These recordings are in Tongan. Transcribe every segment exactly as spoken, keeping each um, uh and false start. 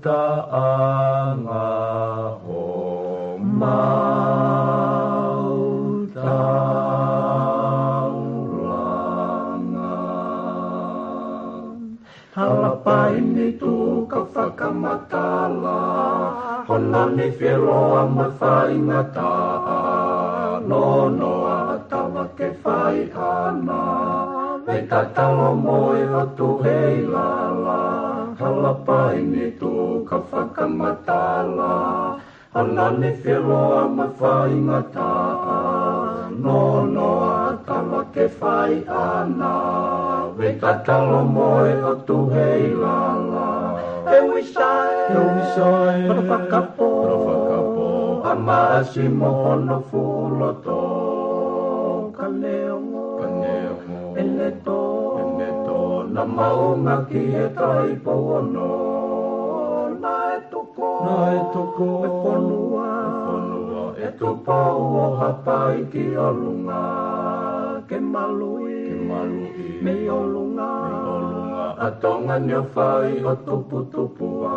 taʻanga homau taulanga. Hala paini tuku fakamatala, hono nifi ʻe loa mo faingataʻa, nonoa ʻa Tavake Faiʻana, mei tatalo mo e ʻOtu Heilala. Hala paini tuku fakamatala, hono nifi ʻe loa mo faingataʻa, nonoa ʻa Tavake Faiʻana, mei tatalo mo e ʻOtu Heilala. ʻE ui sai, ʻe ui sai, hono fakapō, hono fakapō, ʻa Maʻasi mo hono fuʻu loto. Ka neongo, ka neongo, ʻene tō, ʻene tō, naʻa mau ngāueʻaki e Taipou Ono. Naʻe tuku, naʻe tuku e fonua, e fonua ʻe Tupou ʻo Haʻapai ki ʻolunga, ke maluʻi, ke maluʻi, mei ʻolunga, mei ʻolunga, ʻa Tonga ni ʻo fai ʻo tuputupuʻa.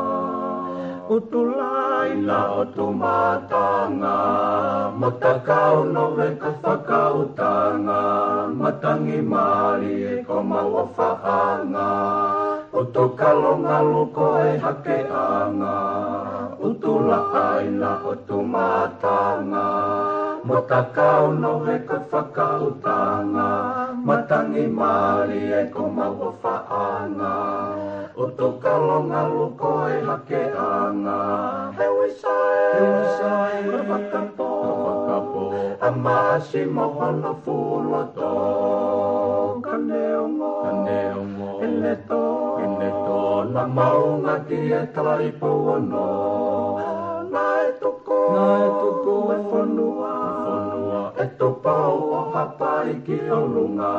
ʻUtulāina ʻo Tumatanga, mo Takaunove ko Fakautanga, matangi mālie ko Mauʻofaʻanga, ʻUtukalo ngalu ko e hakeʻanga, ʻUtulāina ʻo Tumatanga, mo Takaunove ko Fakautanga, matangi mālie ko Mauʻofaʻanga, ʻUtukalo ngalu ko e hakeʻanga. ʻE ui sai, ʻe ui sai, hono fakapō, hono fakapō, ʻa Maʻasi mo hono fuʻu loto. Ka neongo, ka neongo, ʻene tō, ʻene tō, naʻa mau ngāueʻaki e Taipou Ono. Naʻe tuku, naʻe tuku e fonua, e fonua ʻe Tupou ʻo Haʻapai ki ʻolunga,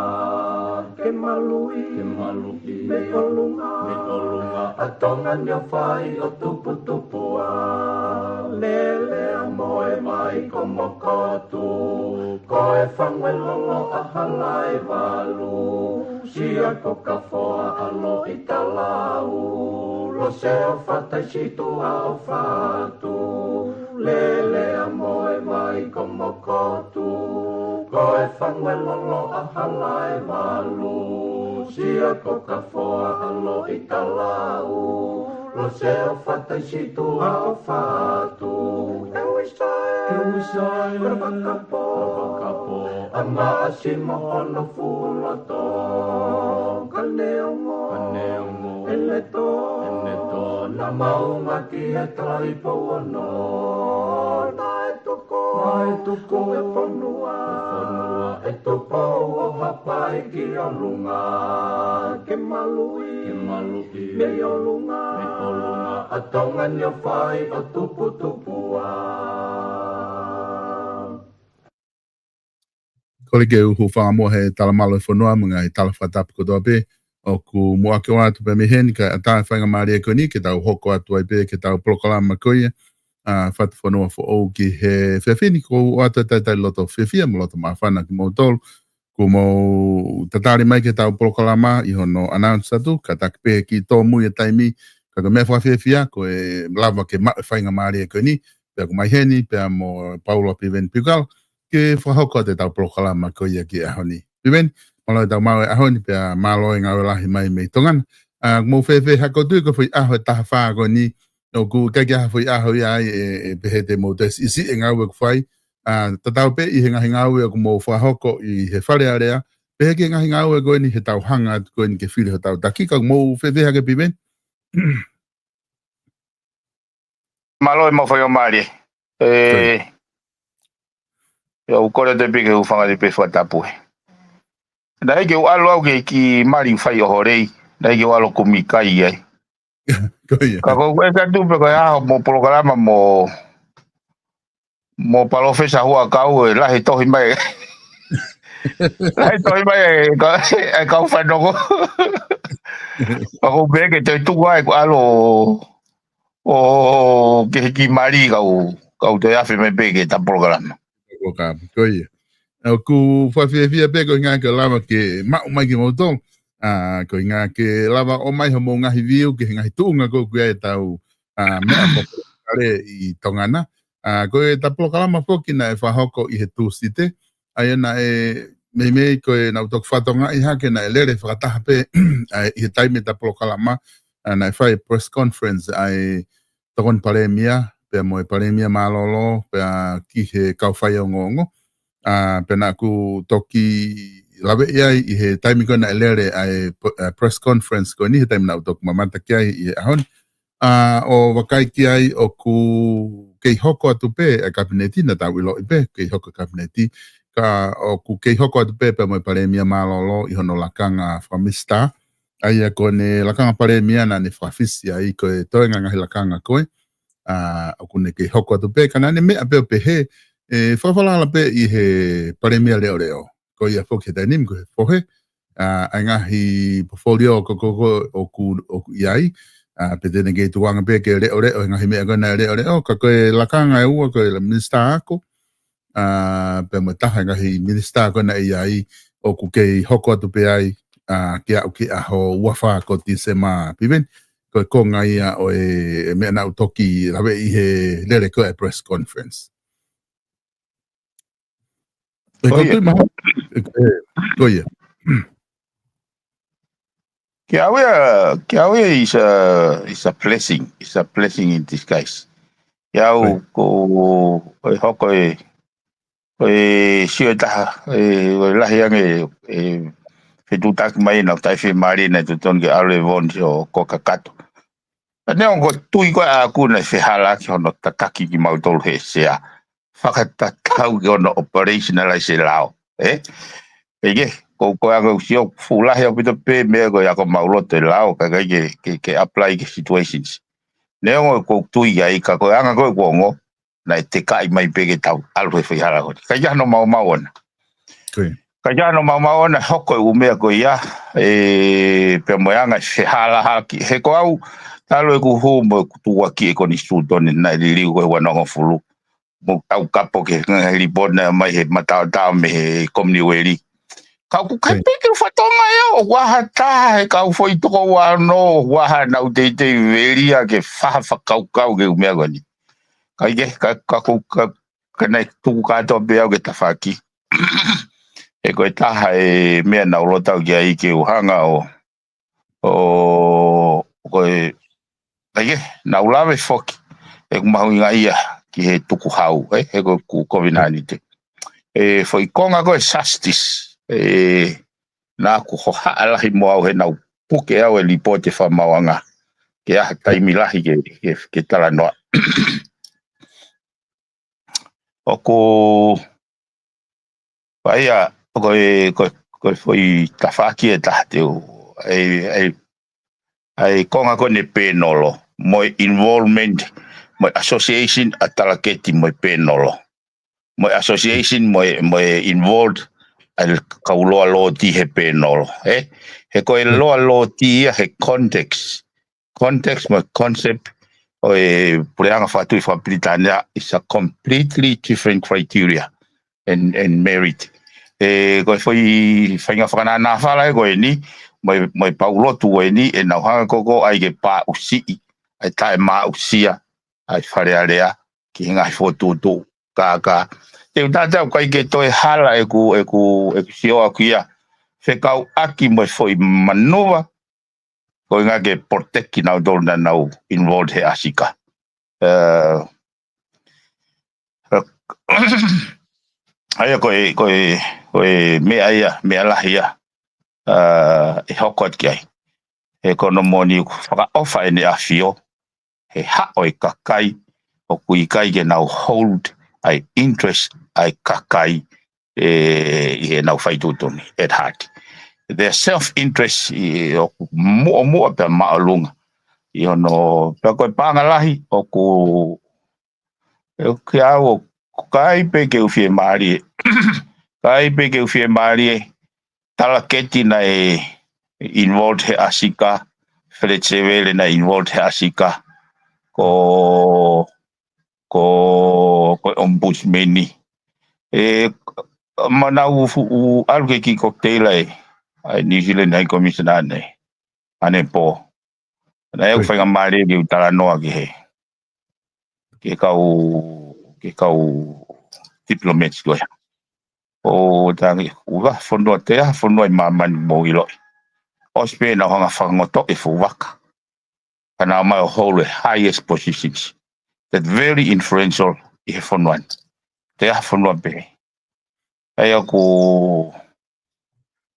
ke maluʻi, ke maluʻi, mei ʻolunga, mei ʻolunga, ʻa Tonga ni ʻo fai ʻo tuputupuʻa. Lele ʻa Moevai ko Mokotu, ko e Fanguelolo ʻa Halaevalu, Sia ko Kafoa ʻa Loʻitalau, Lose ʻo Fataisituʻa ʻo Fatu, Lele ʻa Moevai ko Mokotu, ko e Fanguelolo ʻa Halaevalu, Sia ko Kafoa ʻa Loʻitalau, Lose ʻo Fataisituʻa ʻo Fatu. ʻE ui sai, ʻe ui sai, hono fakapō, hono fakapō, ʻa Maʻasi mo hono fuʻu loto. Ka neongo, ka neongo, ʻene tō, ʻene tō, naʻa mau ngāueʻaki e Taipou Ono. Naʻe tuku, naʻe tuku e fonua, e fonua ʻe Tupou ʻo Haʻapai ki ʻolunga, ke maluʻi, ke maluʻi, mei ʻolunga, mei ʻolunga, ʻa Tonga ni ʻo fai ʻo tuputupuʻa. Kole ke u hūfanga muʻa he talamalu e fonua mo e ngaahi tala fakatapu kotoa pē ʻoku mou ʻoatu pē mei heni, kae ʻatā e faingamālie ko eni ke tau hoko atu ai pē ki heʻetau polokalama ko ia, ʻa Fatufonua Foʻou ki he efiafi ni. ʻOku ou ʻoatu e talitali loto fiefia mo loto māfana kimoutolu kuo mou tatali mai ki heʻetau polokalama ʻi hono announce atu, kātaki pē ke tōmui e taimi, ka ko e meʻa fakafiefia ko e lava ke maʻu e faingamālie ko eni, pea ʻoku mai heni, pea mo Paula Piveni Piukala, ke fakahoko atu ʻetau polokalama ko ia ki he ʻaho ni. Piveni, mālō e tau maʻu e ʻaho ni, pea mālō e ngāue lahi mai mei Tonga na. ʻA, mou fēfē hake atu ʻi he foʻi ʻaho ʻe taha fā ko eni, ʻoku ʻikai ke ʻi ai ha foʻi ʻaho ia ai ʻe, ʻe pehē te mou toe siʻisiʻi e ngāue ʻoku fai. ʻA, tatau pē ʻi he ngaahi ngāue ʻoku mou fakahoko ʻi he Fale Alea, pehē ki he ngaahi ngāue ko eni heʻetau hanga atu ko eni ke fili hotau taki. Ka mou fēfē hake Piveni? Mālō e mau faingamālie. ʻE, ʻoku ou kole atu pē ke u hūfanga atu pē he fakatapu ē. Naʻe ʻikai ke u ʻalu au ki he kiʻi mali fai ʻo Holei. Naʻe ʻikai ke u ʻalu ʻo kumi kai ai. Ko ia. Ka ko e ʻeke atu pē ko e ʻaho mo e polokalama mo, mo Palōfesa Huʻakau ʻe lahi e tohi mai. Lahi e tohi mai e ka-, e kau fanongo. Ka ʻoku ou pehē ke toe tuku ai ʻeku ʻalu ʻo, ʻo ki he kiʻi mali kau, kau toe afe mai pē ki heʻeta polokalama. Ko ka, ko ia. ʻOku fakafiefia pē ko e ʻuhinga ke lava ke maʻu mai kimoutolu. ʻA, ko e ʻuhinga ke lava ʻo ʻomai hoʻomou ngaahi view ki he ngaahi tuʻunga ko ē ʻoku ʻi ai ʻetau, ʻa, meʻa foki ʻa e lele ʻi Tonga na. ʻA, ko e ta polokalama foki naʻe fakahoko ʻi he Tūsite. ʻA ia naʻe meimei ko e naʻa ku toki fakatokangaʻi hake naʻe lele fakataha pē, ʻa, ʻi he taimi ta polokalama, ʻa, naʻe fai press conference ʻa e Tokoni Palēmia, pea mo e Palēmia Mālōlō, pea ki he kau faiongoongo. ʻA, pea naʻa ku toki laveʻi ai ʻi he taimi ko ē naʻe lele ʻa e p-, ʻa, press conference ko eni, he taimi naʻa ku toki mamata ki ai ʻi he ʻaho ni. ʻA, ʻo vakai ki ai ʻoku kei hoko atu pē ʻa e Kapineti, naʻa tau ʻiloʻi pē, kei hoko e Kapineti, ka ʻoku kei hoko atu pē pea mo e Palēmia Mālōlō ʻi hono lakanga fakaminisitā. ʻA ia ko ʻene lakanga Palēmia naʻa ne fakafisi ai ko e toenga ngaahi lakanga ko ē, ʻa, ʻoku ne kei hoko atu pē, ka naʻa ne meʻa pē ʻo pehē, ʻe fakafalala pē ʻi he Palēmia leʻoleʻo. Ko ia foki he taimi ni ko e fohe, ʻa, ʻa e ngaahi portfolio ko, ko, ko, ʻoku, ʻoku ʻi ai, ʻa, pea te ne kei tukuange pē ke leʻoleʻo, he ngaahi meʻa ko ē naʻe leʻoleʻo, ka ko e lakanga ʻe ua ko e minisitā ako, ʻa, pea mo e taha e ngaahi minisitā ko ē naʻe ʻi ai ʻoku kei hoko atu pē ai, ʻa, ke aʻu ki he ʻaho ua fā ko Tīsema, Piveni, ko e konga ia ʻo e, e meʻa naʻa ku toki laveʻi he lele ko ē press conference. ʻE Ko ia. Tui Maha, ʻe, ʻe, ko ia. Kia au ia, kia au ia is a, is a blessing, is a blessing in disguise. Kia au Ko ia. ko, ko e hoko e, ko e sio e taha, e, ko e lahi ange, e, fetuʻutaki mai naʻa ku taʻefiemālie naʻe totonu ke ʻalu e Vons ʻo ko kakato. Ka neongo ko e tui ko ē ʻaʻaku naʻe fehālaaki hono tataki kimautolu he sea. Fakatatau ki hono operationalize e lao, ē? ʻIkai ke, ko, ko e anga ʻeku sio, fuʻu lahi ʻaupito pē meʻa ko ē ʻoku mau loto e lao, ka ʻikai ke, ke, ke apply ki he situations. Neongo ko e tui ai, ka ko e anga ko ē ʻeku ongo, naʻe tekaʻi mai pē ke tau ʻalu he faihala honi. ʻIkai ke ʻi ai hano maumau ʻona. Ko ia. ʻIkai ke ʻi ai hano maumau ʻona, hoko e ʻū meʻa ko ia, ē, pea mo e anga e fehālaaki. He ko au, talu ʻeku hū mo ʻeku tuʻuaki e konisitūtone naʻe liliu ko e ua noa hongofulu. Mo taukapo ki he ngaahi lipooti naʻe ʻomai he mataotao mei he Kominiueli. Ka ʻoku ʻikai Ko ia. pē ke u fakatokangaʻi au, ʻoku ʻi ai ha taha he kau foʻi toko ua ono, ʻoku ʻi ai haʻanau teitei velia ke faha fakakaukau ki he ʻū meʻa ko eni. Ka ʻikai ke, ka, ka, ka, ka, ka naʻe tuku kātoa pē au ki he tafaʻaki. He ko e taha e meʻa naʻa ku loto au ki ai ke u hanga ʻo, ʻo, ko e, ʻikai ke, naʻa ku lave foki ʻeku mahuʻingaʻia ki he tukuhau, ē, he ko ʻeku kovinānite. E, foʻi konga ko e justice, e, naʻa ku hohaʻa lahi mo au he naʻa ku puke au e lipooti fakamaauʻanga ke ʻi ai ha taimi lahi ke, ke, ke talanoa. ʻOku, ʻa ia, ko e, ko e, ko e foʻi tafaʻaki ʻe taha te u, ʻa e, ʻa e, ʻa e konga ko eni e pēnolo, mo e involvement, mo e association ʻa Talaketi mo e pēnolo. Mo e association mo e, mo e involved ʻa e kau loalooti he pēnolo, ē? He ko e Mm. loalooti ia he context. Context mo e concept ʻo e puleʻanga fakatui fakapilitānia is a completely different criteria and, and merit. E, ko e foʻi faʻahinga fakanānāfala ē ko eni, mo e, mo e paulotu ko eni, ʻenau hanga ko ē ʻo ʻai ke paʻusiʻi ʻa e taʻemāʻusia ʻa e Fale Alea ki he ngaahi fokotuʻutuʻu kākā. Te u tatau ʻikai ke toe hala ʻeku, ʻeku, ʻeku sio ʻaʻaku ia fekauʻaki mo e foʻi manuva, ko e ʻuhinga ke protect kinautolu naʻa nau involved he ʻAsika. Ē, ʻa ia ko e, ko e, ko e meʻa ia, meʻa lahi ia, ā, ʻe hoko atu ki ai. He ko hono moʻoni ʻoku fakaʻofa ʻEne ʻAfio, he haʻo e kakai, ʻoku ʻikai ke nau hold ʻa e interest ʻa e kakai, ē, ʻi heʻenau fai tuʻutuʻuni, at heart. Their self-interest ʻi, ʻoku muʻomuʻa pea māʻolunga. ʻI hono, pea ko e paʻanga lahi, ʻoku, ʻoku ʻikai au, ʻoku ʻikai pē ke u fiemālie. ʻIkai pē ke u fiemālie, Talaketi naʻe involved he ʻAsika, Fred Sevele naʻe involved he ʻAsika, ko, ko, ko e Ombudsman. Ē, ma nau fu-, u ʻalu ki he kiʻi cocktail ē, ʻa e New Zealand High Commissioner ʻanepō. Naʻe ʻoku Ko ia. faingamālie ke u talanoa ki he, ke kau, ke kau diplomats ko ia. ʻO tangi, ʻoku ʻi ai ha fonua, ʻi ai ha fonua ʻi māmani ʻoku mou ʻiloʻi. ʻOsi pē naʻa nau hanga fakangoto e fuʻu vaka. Ka nau ō mai ʻo hold the highest positions. That very influential ʻi he fonua ni. ʻI ai ha fonua pē. ʻA ia ʻoku,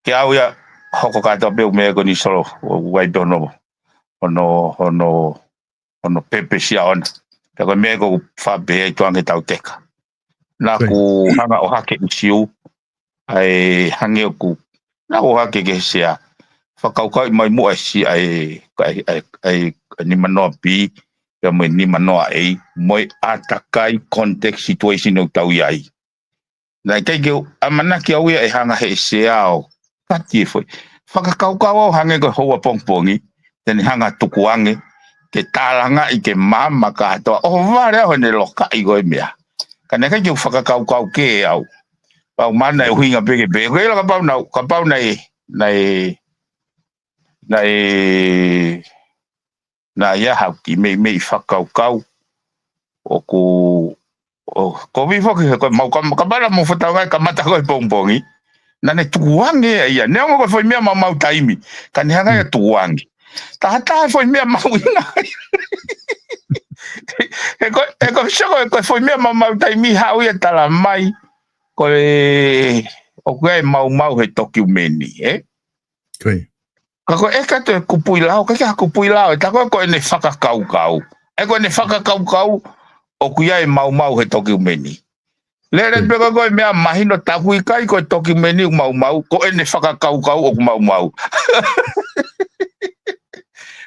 ke au ia hoko kātoa pē ʻo meʻa ko eni Solo, ʻoku ʻi ai pē hono, hono, hono, hono purpose ia ʻona. Pea ko e meʻa ʻoku ou faʻa pehē ai tuʻange tau teka. Naʻa ku hanga ʻo ʻohake ʻisiū, ʻa e hangē ʻoku, naʻa ku ʻohake ki he sea. Fakakaukau mai muʻa e sea ʻa e, ʻa e, ʻa e, ʻa e nimanoa B, pea mo e nimanoa A, mo e ʻātakai context situation ʻoku tau ʻi ai. Naʻe ʻikai ke u ʻamanaki au ia ʻe hanga he sea ʻo kati e foʻi fakakaukau ʻo hangē ko e houa pongipongi, te ne hanga tukuange, ke tālangaʻi, ke maama kātoa, ʻohovale au heʻene lokaʻi ko e meʻa. Ka naʻe ʻikai ke u fakakaukau ke au. Pau mana e ʻuhinga pē ke pē. Ko e ila kapau naʻa, kapau naʻe, naʻe, naʻe, naʻe ʻi ai haʻaku kiʻi meimei fakakaukau. ʻOku, ʻo, ko vifo ki he ko e mau kam-, kapau naʻa mou fakatau ngai kamata ko e pongipongi. Naʻa ne tukuange ia. Neongo ko e foʻi meʻa maumau taimi. Ka ne hanga ia tukuange. Taha taha e foʻi meʻa mahuʻinga. He ko, he ko, sio ko e, ko e foʻi meʻa maumau taimi haʻu ia tala mai. Ko e, ʻoku ʻi ai e maumau he tokiumeni, ē? Ka ko e ʻeke atu e kupuʻi lao, ʻikai ke ha kupuʻi lao, ʻe tā ko e ko ʻene fakakaukau. ʻE ko ʻene fakakaukau, ʻoku ʻi ai e maumau he tokiumeni. Lele pē ko e ko e meʻa mahino taku ʻikai ko e tokiumeni ʻoku maumau, ko ʻene fakakaukau ʻoku maumau.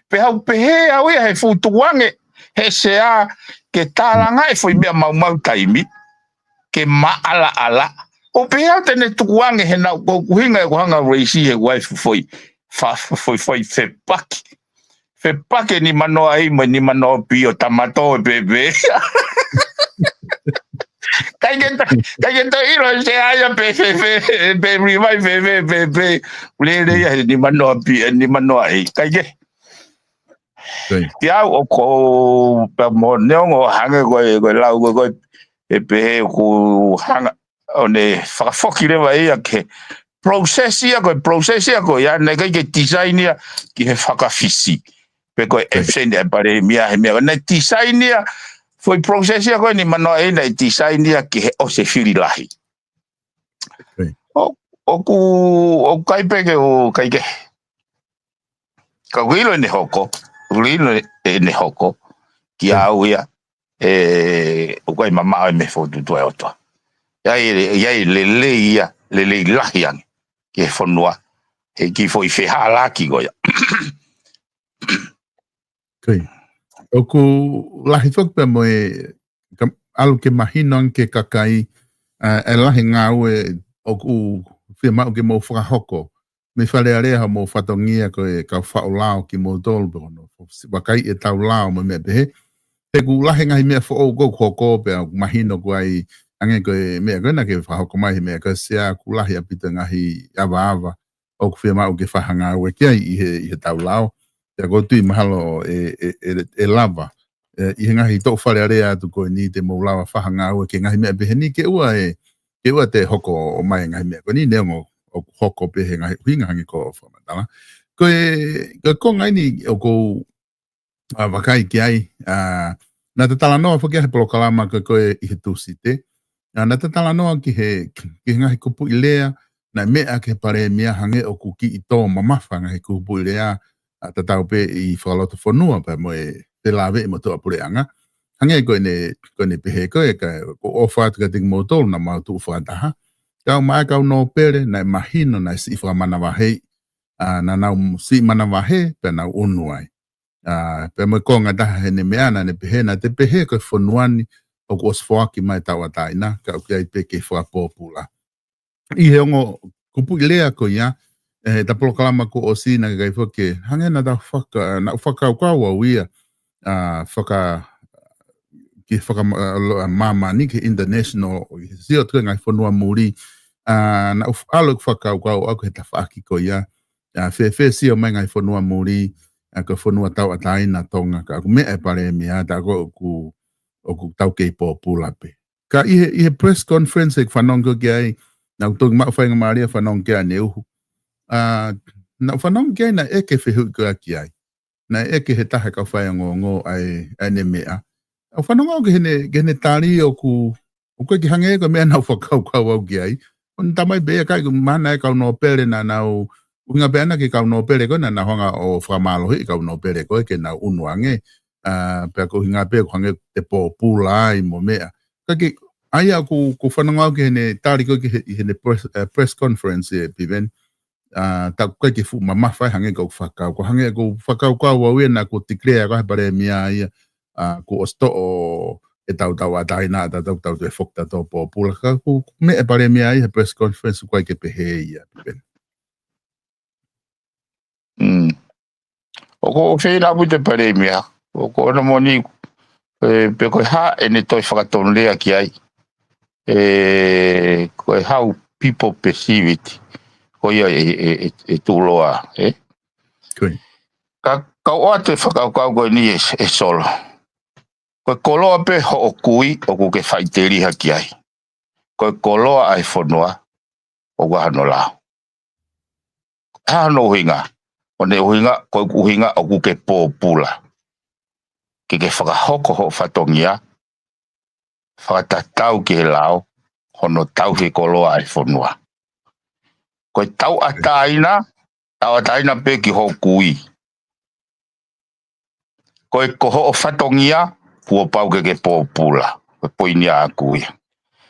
Pea u pehē au ia he fuʻu tukuange, he sea ke tālangaʻi e foʻi meʻa maumau taimi, ke maʻalaʻala. ʻO pehē au te ne tukuange he naʻa ku ʻuhinga ʻeku hanga raise he ʻeku ʻai foʻi, fa-, foʻi, foʻi fepaki. Fepaki e nimanoa A mo e nimanoa B ʻo tamato e pēpē. ʻIkai ke ta, ʻikai ke ta ʻilo se ʻai ia pē, pē, pē, pē, revive, pē, pē, pē, pē. Lele ia he nimanoa B, e nimanoa A. ʻIkai ke. Ki au ʻoku ou pehē mo neongo hangē ko e, ko e lau ko e, ko e, ʻe pehē ʻoku hanga, ʻo ne fakafoki leva ia ke process ia ko e, process ia ko ia, naʻe ʻikai ke design ia ki he fakafisi. Pe ko e absent e palēmia he meʻa, naʻe design ia, foʻi process ia ko e nimanoa A naʻe design ia ki he ʻosi e fili lahi. ʻO, ʻoku, ʻoku ʻikai pē ke, ʻoku ʻikai ke. Ka ʻoku ʻilo ʻene hoko, ʻoku ʻilo ʻene hoko, ki au ia, ʻe, ʻoku ʻikai mamaʻo e meʻa fokotuʻutuʻu ʻa e ʻOtua. ʻI ai, ʻi ai lelei ia, lelei lahi ange, ki he fonua, he kiʻi foʻi fehālaaki ko ia. ʻOku lahi foki pea mo e, ka, ʻalu ke mahino ange ki he kakai, ʻa, e lahi ngāue ʻoku fiemaʻu ke mou fakahoko. Mei Fale Alea ha mou fatongia ko e kau faʻu lao kimoutolu pē hono, vakai e tau lao mo e meʻa pehē. He ʻoku lahi e ngaahi meʻa foʻou ʻoku hoko pea ʻoku mahino ʻoku ʻi ai ange ko e meʻa ko ena ke fakahoko mai he meʻa ko e sea ʻoku lahi ʻaupito e ngaahi avaava ʻoku fiemaʻu ke fakangāueʻaki ai ʻi he, ʻi he tau lao. Pea ʻoku ou tui mahalo ʻe, ʻe, ʻe, ʻe lava. ʻE, ʻi he ngaahi toʻu Fale Alea atu ko eni te mou lava fakangāueʻaki e ngaahi meʻa pehē ni ke ʻoua ʻe, ke ʻoua te hoko ʻo mai e ngaahi meʻa ko eni neongo ʻoku hoko pē he ngaahi ʻuhinga hangē ko e fakamatala. Ko e, ko e konga eni ʻoku ou ʻa, vakai ki ai, ʻa, naʻa ta talanoa foki he polokalama ko ē ʻi he Tūsite. ʻA, naʻa ta talanoa ki he, ki he ngaahi kupuʻi lea, naʻe meʻa ki he palēmia hangē ʻoku kiʻi tō mamafa ngaahi kupuʻi lea, ʻa, tatau pē ʻi fakalotofonua pea mo e felāveʻi mo e tuʻapuleʻanga. Hangē ko ʻene, ko ʻene pehē ko ē, ka, ʻoku ou ʻofa atu kiate kimoutolu naʻa mau tuʻu fakataha. Kau mai kau nōpele, naʻe mahino, naʻe siʻi fakamanavahē, ʻa, naʻa nau siʻi manavahē, pea nau ʻunu ai. ʻA, pea mo e konga ʻe taha heʻene meʻa naʻa ne pehē, naʻa te pehē ko e fonua ni ʻoku ʻosi foaki mai tauʻatāina, ka ʻoku ʻi ai pē ke fakapōpula. ʻI he ongo kupuʻi lea ko ia, ʻe, he ta polokalama kuo ʻosi naʻe ʻikai foki, hangē naʻa ta faka-, naʻa ku fakakaukau au ia, ʻa, faka-, ki he faka-, ʻa, lo-, ʻa, māmani ki he international, ʻo sio atu ki he ngaahi fonua muli, ʻa, naʻa ku f-, ʻalu ʻeku fakakaukau au ki he tafaʻaki ko ia, ʻa, fēfē sio mai ngaahi fonua muli, ʻa, ko e fonua tauʻatāina Tonga, ka ʻoku meʻa e palēmia, tā ko ē ʻoku, ʻoku tau kei pōpula pē. Ka ʻi he, ʻi he press conference ʻeku fanongo ki ai, naʻá ku toki maʻu faingamālie fanongo ki ai ʻaneuhu. ʻA, naʻá ku fanongo ki ai naʻe ʻeke e fehuʻi ko ia ki ai. Naʻe ʻeke he taha e kau faiongoongo ʻa e, ʻa ʻene meʻa. ʻOku fanongo au ki heʻene, ki heʻene tali ʻoku, ʻoku ʻikai ke hangē ko e meʻa naʻá ku fakakaukau au ki ai. ʻOku ne talamai pē ʻe ia ʻikai ke mahino e kau nōpele naʻa nau, ʻuhinga pē ʻana ki he kau nōpele ko ē naʻa nau hanga ʻo fakamālohiʻi e kau nōpele ko ē ke nau ʻunu ange. ʻA, pea ko e ʻuhinga pē ʻoku hangē te pōpula ai mo e meʻa. Ka ko e, ʻa ia ʻoku, ʻoku fanongo au ki heʻene tali ko ē ki he, ʻi heʻene press, eh, press conference ē Piveni. ʻA, tā ʻoku ʻikai ke fuʻu mamafa ai hangē ko ʻeku fakakaukau. Ko e hangē ko ʻeku fakakaukau au ia naʻá ku declare ko e palēmia ia, ʻa, kuo ʻosi toʻo ʻetau tauʻatāina, ʻa tautolu tau toe foki tautolu pōpula. Ka ko e meʻa e palēmia ia he press conference ʻoku ʻikai ke pehē ia, Piveni. Mm. ʻOku ou feinga ʻaupito e palēmia. ʻOku ou ʻamanaki, ē, pe ko e hā ʻene toe fakatonulea ki ai. Ē, ko e how people perceive it. Ko ia e, e, e, e tuʻuloa, ē? Ko ia. Ka, ka ʻoatu e fakakaukau ko eni ē, ē Solo. Ko e koloa pē hoʻo kui ʻoku ke faʻiteliha ki ai. Ko e koloa ʻa e fonua ʻoku ʻi ai hono lao. ʻA hono ʻuhinga, ʻo ne ʻuhinga, ko ʻeku ʻuhinga ʻoku ke pōpula. Ke ke fakahoko hoʻo fatongia, fakatatau ki he lao, hono tauhi e koloa ʻa e fonua. Ko e tauʻatāina, tauʻatāina pē ki hoʻo kui. Ko e ko hoʻo fatongia, kuo pau ke ke pōpula. Ko e poini ʻaʻaku ia.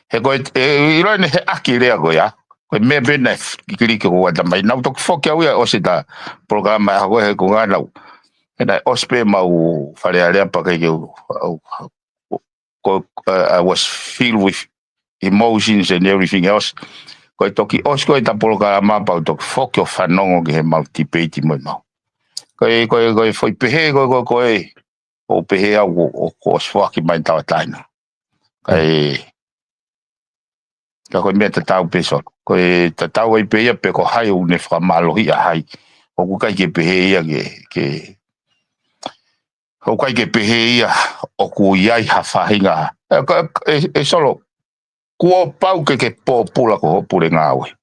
He ko e, e, ʻiloʻi ʻene he ʻaki lea ko ia. Ko e meʻa pē naʻe f-, kikiliki ko ʻata mai. Naʻá ku toki foki au ia ʻosi ʻeta polokalama ʻaho ko ē he ko ngā nau. He naʻe ʻosi pē mau Fale Alea pea ʻikai ke u, au, ko, uh, I was filled with emotions and everything else. Ko e toki ʻosi ko ē ʻeta polokalama pea u toki foki ʻo fanongo ki he mau tipeiti mo e mau. Ko e, ko e, ko e foʻi pehē, ko e, ko e, ko e, ʻo pehē au ʻo, ʻo, ʻoku ʻosi foaki mai tauʻatāina. Ka e, ka ko e meʻa tatau pē Solo. Ko e tatau ai pē ia pe ko hai ʻoku ne fakamālohiʻi ʻa hai. ʻOku ʻikai ke pehē ia ke, ke, ʻoku ʻikai ke pehē ia ʻoku ʻi ai ha faʻahinga. Ē, ka, ē, ē Solo, kuo pau ke ke pōpula ko hoʻo pule ngāue.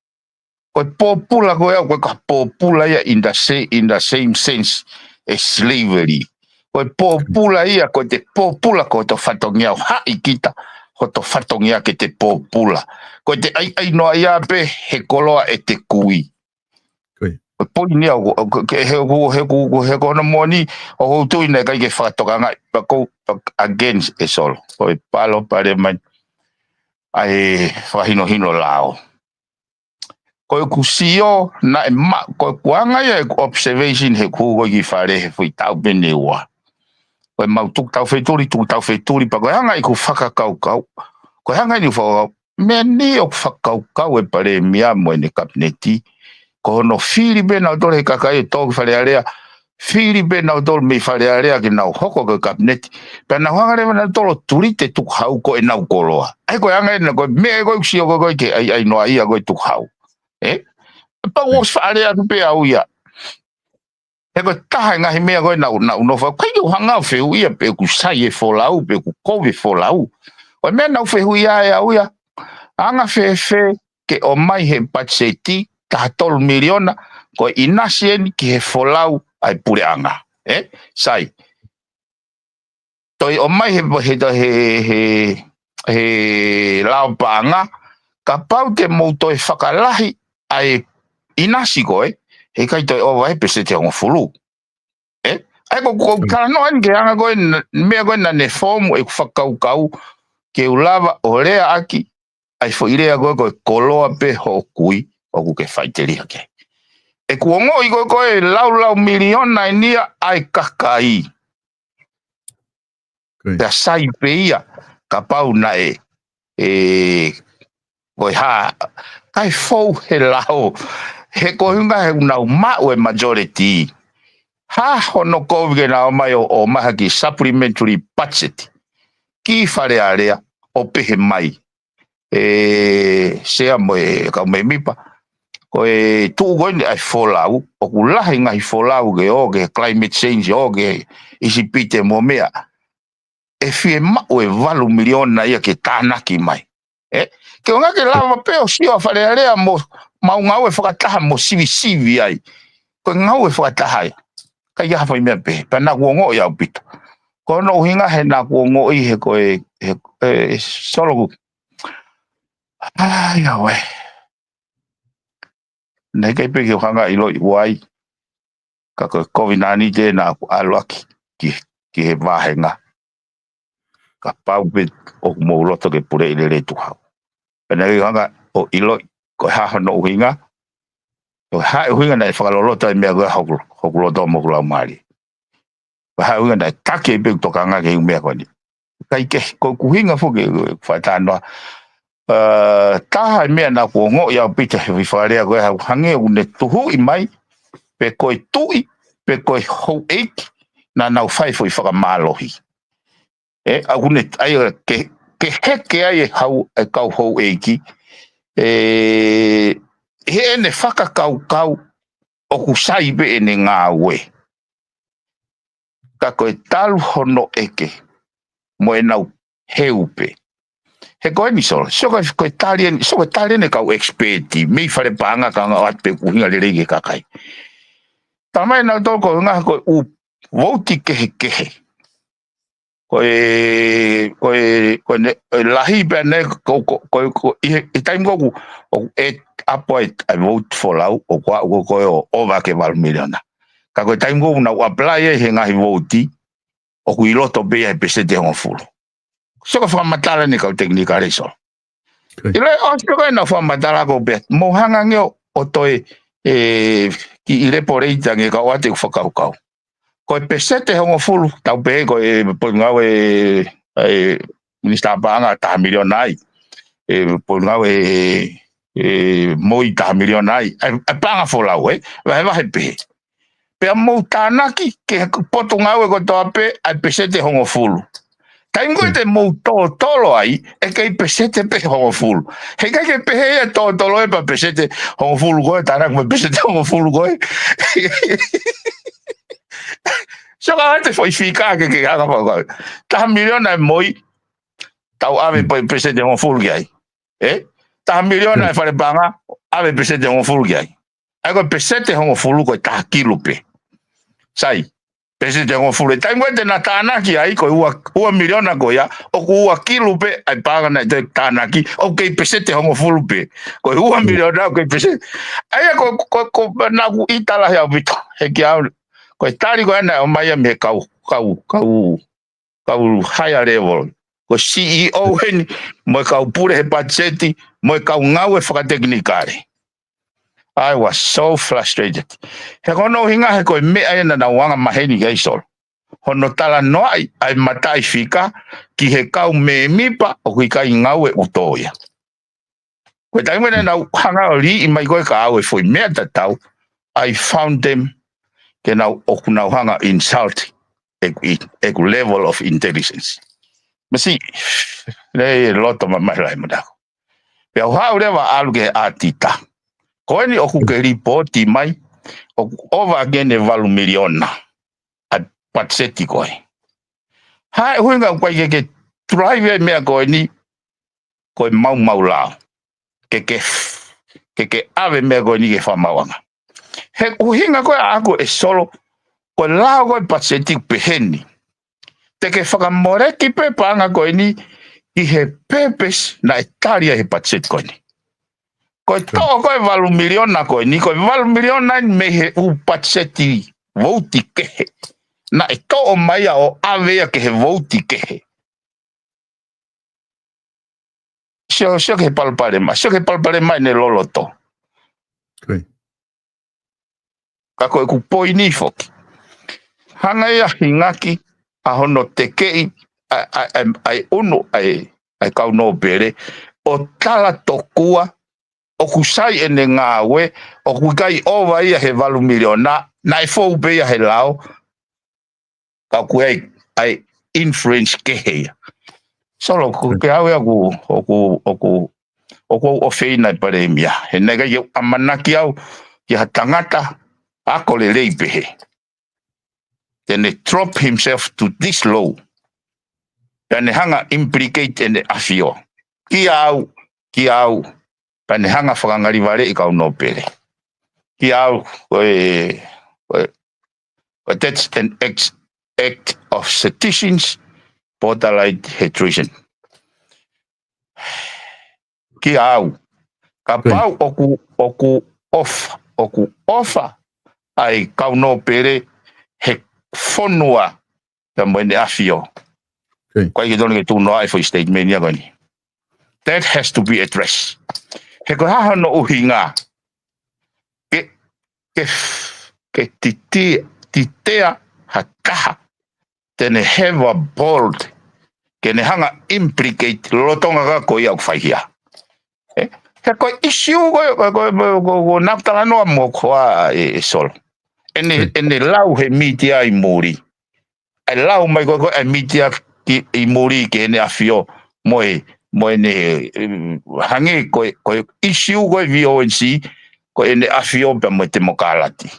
Ko e pōpula ko ia, ko e ka pōpula ia in the sa-, in the same sense as slavery. Ko e pōpula ia, ko e te pōpula ko hoto fatongia ʻo haʻi kita, hoto fatongia ke te pōpula. Ko e te ʻaiʻai noa ia pē he koloa ʻe te kui. Ko ia. Ko e poini ia, ʻo, ʻo, ke, he, ʻo, he, ʻo, he ko hono moʻoni, ʻoku ou tui naʻe ʻikai ke fakatokangaʻi, pea ko, pea against ē Solo. Ko e palopalema ia ʻa e fakahinohino lao. Ko ʻeku sio, naʻe ma-, ko ʻeku anga ia ʻeku observation he kuo u hū ko ē ki fale he foʻi taʻu pē ʻe ua. Ko e mau tuku taufetuli, tuku taufetuli, pea ko e anga ʻeku fakakaukau. Ko e anga ʻeku fakakaukau. Meʻa ni ʻoku fakakaukau e palēmia mo ʻene kapineti. Ko hono fili pē nautolu he kakai ʻo tō ki Fale Alea. Fili pē nautolu mei Fale Alea ke nau hoko ko e kapineti. Pea nau hanga leva nautolu ʻo tulite tukuhau ko ʻenau koloa. ʻA ia ko e anga ena ko e meʻa ko ē ʻoku sio ko ē ke ʻaiʻai noa ia ko e tukuhau. Ē? Pea ʻoku ou faʻa lea atu pē au ia. He ko e taha e ngaahi meʻa ko ē naʻá ku, naʻá ku nofo, ʻikai ke u hanga ʻo fehuʻia pe ʻoku sai e folau, pe ʻoku kovi e folau. Ko e meʻa naʻá ku fehuʻia ai au ia, anga fēfē ke ʻomai he patiseti, taha tolu miliona, ko e ʻinasi eni ki he folau ʻa e puleʻanga. Ē? Sai. Toe ʻomai he, he, he, he, he lao paʻanga, kapau te mou toe fakalahi ʻa e ʻinasi ko ē, heʻikai toe ʻova he peseti hongofulu. Ē? ʻA ia ko, ko, mm, talanoa eni ke anga ko ē, n-, meʻa ko ē naʻá ne foomu ʻeku fakakaukau, ke u lava ʻo leaʻaki, ʻa e foʻi lea ko ē, ko e koloa pē hoʻo kui, ʻoku ke faʻiteliha ki ai. ʻEku ongoʻi ko ē, ko e laulau miliona eni ia ʻa e kakai. Ko ia. Pea sai pē ia, kapau naʻe, ē, ko e hā, kae fou he lao, he ko e ʻuhinga he ʻoku nau maʻu e majority. Hā hono kovi ke nau ō mai ʻo, ʻomai ha kiʻi supplementary budget ki Fale Alea ʻo pehē mai. Ē, Sea mo e kau mēmipa. Ko e tuʻu ko eni ʻa e folau, ʻoku lahi ngaahi folau ke ō ki he climate change, ō ki he ʻIsipite mo e meʻa. ʻe fiemaʻu e valu miliona ia ke tānaki mai. Ē? Ke ʻoua ke lava pē ʻo sio ʻa Fale Alea mo mau ngāue fakataha mo sivisivi ai. Ko e ngāue fakataha ia. ʻIkai ha foʻi meʻa pē. Pea naʻa ku ongoʻi ʻaupito. Ko hono ʻuhinga he naʻa ku ongoʻi he ko e, he, e, Solo ku. Ai, ʻauē. Naʻe ʻikai pē ke u hanga ʻiloʻi ʻoku ʻi ai. Ka ko e kovinānite naʻa ku ʻalu ʻaki ki, ki he vāhenga. Kapau pē ʻoku mou loto ke puleʻi lelei Tuʻi Hau. Pea naʻe ʻikai hanga ʻo ʻiloʻi, ko e hā hono ʻuhinga, ko e hā e ʻuhinga naʻe fakaloloto ai e meʻa ko ē hoku, hoku loto mo hoku laumālie. Ko e hā e ʻuhinga naʻe taki ai pē ʻeku tokanga ki he meʻa ko eni. ʻIkai ke, ko ʻeku ʻuhinga foki, ʻeku faʻa talanoa. Ā, taha e meʻa naʻa ku ongoʻi ʻaupito he foʻi fakalea ko ē, hangē ʻoku ne tuhuʻi mai, pe ko e tuʻi, pe ko e houʻeiki, naʻa nau fai foʻi fakamālohi. Ē, ʻoku ne, ʻai ke, ke heke ai e hau, e kau houʻeiki, ē, heʻene fakakaukau ʻoku sai pē ʻene ngāue. Ka ko e talu hono ʻeke, mo ʻenau heu pē. He ko eni Solo, sio ko e, ko e tali eni, sio ko e tali eni e kau expert, mei Fale Paʻanga ka ngā atu pē ʻoku ʻuhinga lelei ki he kakai. Talamai ʻe nautolu ko e ngaahi ko e ʻū vouti kehekehe. Ko e, ko e, ko e ne, e lahi pē ʻene, ko, ko, ko, ko, ʻi he, ʻi he taimi ko ē ʻoku, ʻoku ʻe ʻapo ai e vote folau, ʻoku aʻu ko ē ʻo ʻova ki he valu miliona. Ka ko e taimi ko ē ʻoku nau apply ai he ngaahi vouti, ʻoku ʻi loto pē ia he peseti ʻe hongofulu. Sio ko e fakamatala eni e kau tekinikale Solo. Ko ia. ʻIlo ʻosi ko ē naʻa ku fakamatala ko pē. Mou hanga ange ʻo, ʻo toe, ē, kiʻi elaborate ange kae ʻoua te u fakakaukau. Ko e peseti ʻe hongofulu, tau pehē ko e potungāue, ē, Minisitā Paʻanga taha miliona ai. Ē, potungāue, ē, ē, MOI taha miliona ai. ʻAi, ʻai paʻanga folau, ē? Vahevahe pehē. Pea mou tānaki ki he potungāue kotoa pē ʻa e peseti ʻe hongofulu. Taimi ko ē te mou tōtolo ai, ʻe kei peseti pē ʻe hongofulu. He ʻikai ke pehē ia tōtolo ē pea peseti ʻe hongofulu ko ē, tānaki mo e peseti ʻe hongofulu ko ē. Sio ka ʻoua te u foʻi fika ke ke anga fakakaukau. Taha miliona e MOI, tau ʻave pe-, peseti ʻe hongofulu ki ai. Ē? Taha miliona e Fale Paʻanga, ʻave peseti ʻe hongofulu ki ai. ʻAi ko e peseti ʻe hongofulu ko e taha kilu pē. Sai, peseti ʻe hongofulu. Taimi ko ē te na tānaki ai ko e ua, ua miliona ko ia, ʻoku ua kilu pē ʻa e paʻanga naʻe toe tānaki, ʻoku kei peseti ʻe hongofulu pē. Ko e ua miliona ʻoku kei peseti. ʻAi ko, ko, ko, naʻa ku ʻita lahi ʻaupito. He kiate au, ko e tali ko ē naʻe ʻomai ia mei he kau, kau, kau, kau higher level. Ko e C E O heni, mo e kau pule he patiseti, mo e kau ngāue fakatekinikale. I was so frustrated. He ko hono ʻuhinga he ko e meʻa ia naʻa nau anga maheni ki ai Solo. Hono talanoaʻi ʻa e mataʻi fika ki he kau mēmipa ʻoku ʻikai ngāue ʻuto ia. Ko e taimi naʻa nau hanga ʻo liʻi mai ko ē kia au e foʻi meʻa tatau, I found them ke nau ʻoku nau hanga insult ʻeku, ʻeku level of intelligence. Masi, nei e loto ma mai lai mataku. Pea u haʻu leva ʻalu ki he ʻatita. Ko eni ʻoku ke lipooti mai, ʻoku ʻova ki he valu miliona ʻa e patiseti ko ē. Hā e ʻuhinga ʻoku ʻikai ke ke drive e meʻa ko eni, ko e maumau lao. Ke ke, ke ke ʻave meʻa ko eni ke fakamauʻanga. He ʻuhinga ko ē ʻaʻaku ē Solo, ko e lao ko ē patiseti ʻoku pehē ni. Te ke fakamoleki pē paʻanga ko eni ʻi he purpose naʻe tali ai he patiseti ko eni. Ko e toʻo ko ē valu miliona ko eni, ko e valu miliona eni mei he ʻū patiseti vouti kehe. Naʻe toʻo mai ia ʻo ʻave ia ki he vouti kehe. Sio, sio ki he palopalema, sio ki he palopalema ʻene loloto. Ko ia. Ka ko ʻeku poini foki. Hanga ia hingaki ʻa hono tekeʻi, ʻa, ʻa, ʻa, ʻa e ʻunu, ʻa e, ʻa e kau nōpele, ʻo tala tokua, ʻoku sai ʻene ngāue, ʻoku ʻikai ʻova ia he valu miliona, naʻe fou pē ia he lao, ka ʻoku ʻi ai, ʻa e influence kehe ia. Solo, ko ke au ia ʻoku, ʻoku, ʻoku, ʻoku ou ʻofeina e palēmia. He naʻe ʻikai ke u ʻamanaki au ki ha tangata ako lelei pehē. Then he drop himself to this low. Pea ne hanga implicate ʻEne ʻAfio. Kia au, kia au, pea ne hanga fakangalivaleʻi kau nōpele. Kia au, ko e, ko e, ko e that's an act, act of seditious, borderline treason. Kia au, kapau ʻoku, ʻoku ʻofa, ʻoku ʻofa ʻa e kau nōpele he fonua pea mo ʻEne ʻAfio. Ko e ke tonu ke tuʻu noa e foʻi statement ia ko eni. That has to be addressed. He ko e hā hono ʻuhinga ke, ke, ke titi, titea ha taha te ne have a bold, ke ne hanga implicate lolotonga ka ko ia ʻoku fai hia. He ko e issue ko, ko, ko, ko, ko naʻa ku talanoa mo koe ʻe, ʻe Solo. ʻEne, ʻene lau he mītia ʻi muli. ʻE lau mai ko, ko e mītia ki, ʻi muli ki heʻene ʻafio mo e, mo ʻene, eh, hangē ko e, ko e issue ko e V O N C, ko ʻEne ʻAfio pea mo e temokālati.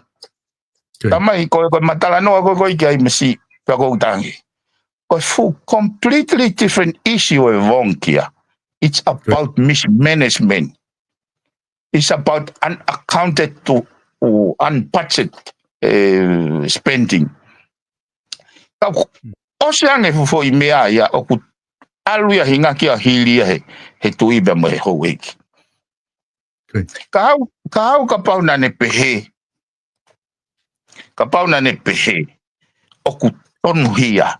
Tamai, ko, ko e matalanoa ko, ko e ki ai masi, pea ko u tangi. Ko e full completely different issue ʻe Wong kia. It's about mismanagement. It's about unaccounted to, or unbudgeted, eh, spending. Ka ʻosi ange fuʻu foʻi meʻa ia ʻoku ʻalu ia hinga kia hili ia he, he tuʻi pea mo e houʻeiki. Ka au, ka au kapau naʻa ne pehē, kapau naʻa ne pehē, ʻoku tonu hia.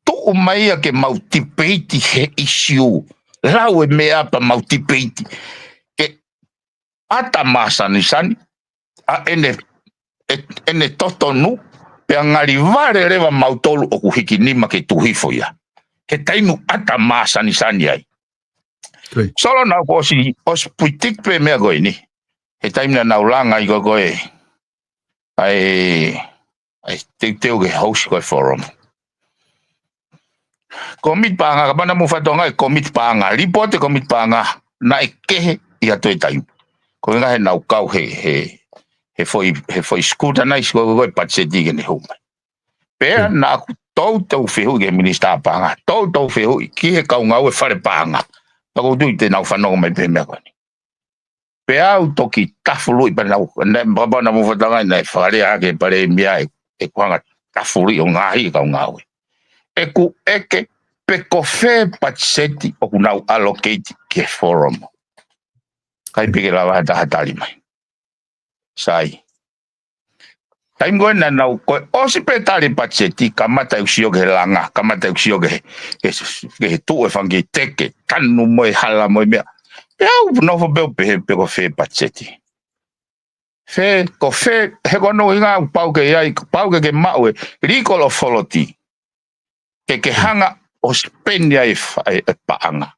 Tuʻu mai ia ke mau tipeiti he issue. Lau e meʻa pea mau tipeiti. Ke ʻata māsanisani, ʻa ʻene, ʻe, ʻene totonu, pea ngali vale leva mautolu ʻoku hiki nima ke tuʻu hifo ia. He taimi ʻata māsanisani ai. Solo naʻa ku ʻosi, ʻosi puitik pē meʻa ko eni. He taimi naʻa nau langa ai ko, ko e, ʻa e, ʻa e teuteu ke host ko e forum. Komiti paʻanga, kapau naʻa mou fatonga e komiti paʻanga, lipooti e komiti paʻanga, naʻe kehe ia toe taimi. Ko e ngaahi naʻa nau kau he, he, he foʻi, he foʻi scrutinize ko, ko, ko e patiseti ke ne hou mai. Pea naʻa ku toutou fehuʻi ki he minisitā paʻanga, toutou fehuʻi ki he kau ngāue fale paʻanga. Pea ko u tui te nau fanongo mai pē meʻa ko eni. Pea u toki tafuluʻi pea nau, ne, papa naʻa mou fatonga naʻe fakalea hake palēmia ʻe, ʻeku hanga tafuluʻi ʻo ngaahi e kau ngāue. ʻEku ʻeke pe ko fē patiseti ʻoku nau allocate ki he forum. Kai pē ke lava ha taha tali mai. Sai. Taimi ko ē naʻa nau, ko e ʻosi pē tali patiseti, kamata ʻeku sio ki he langa, kamata ʻeku sio ki he, ki he, ki he tuʻu e fanga kiʻi teke, tanu mo e hala mo e meʻa. Pea u nofo pē ʻo pehē pe ko fē patiseti. Fē, ko fē, he ko hono ʻuhinga ʻoku pau ke ʻi ai, pau ke ke maʻu e legal authority. Ke ke hanga ʻo spend ai e fa-, e, e paʻanga.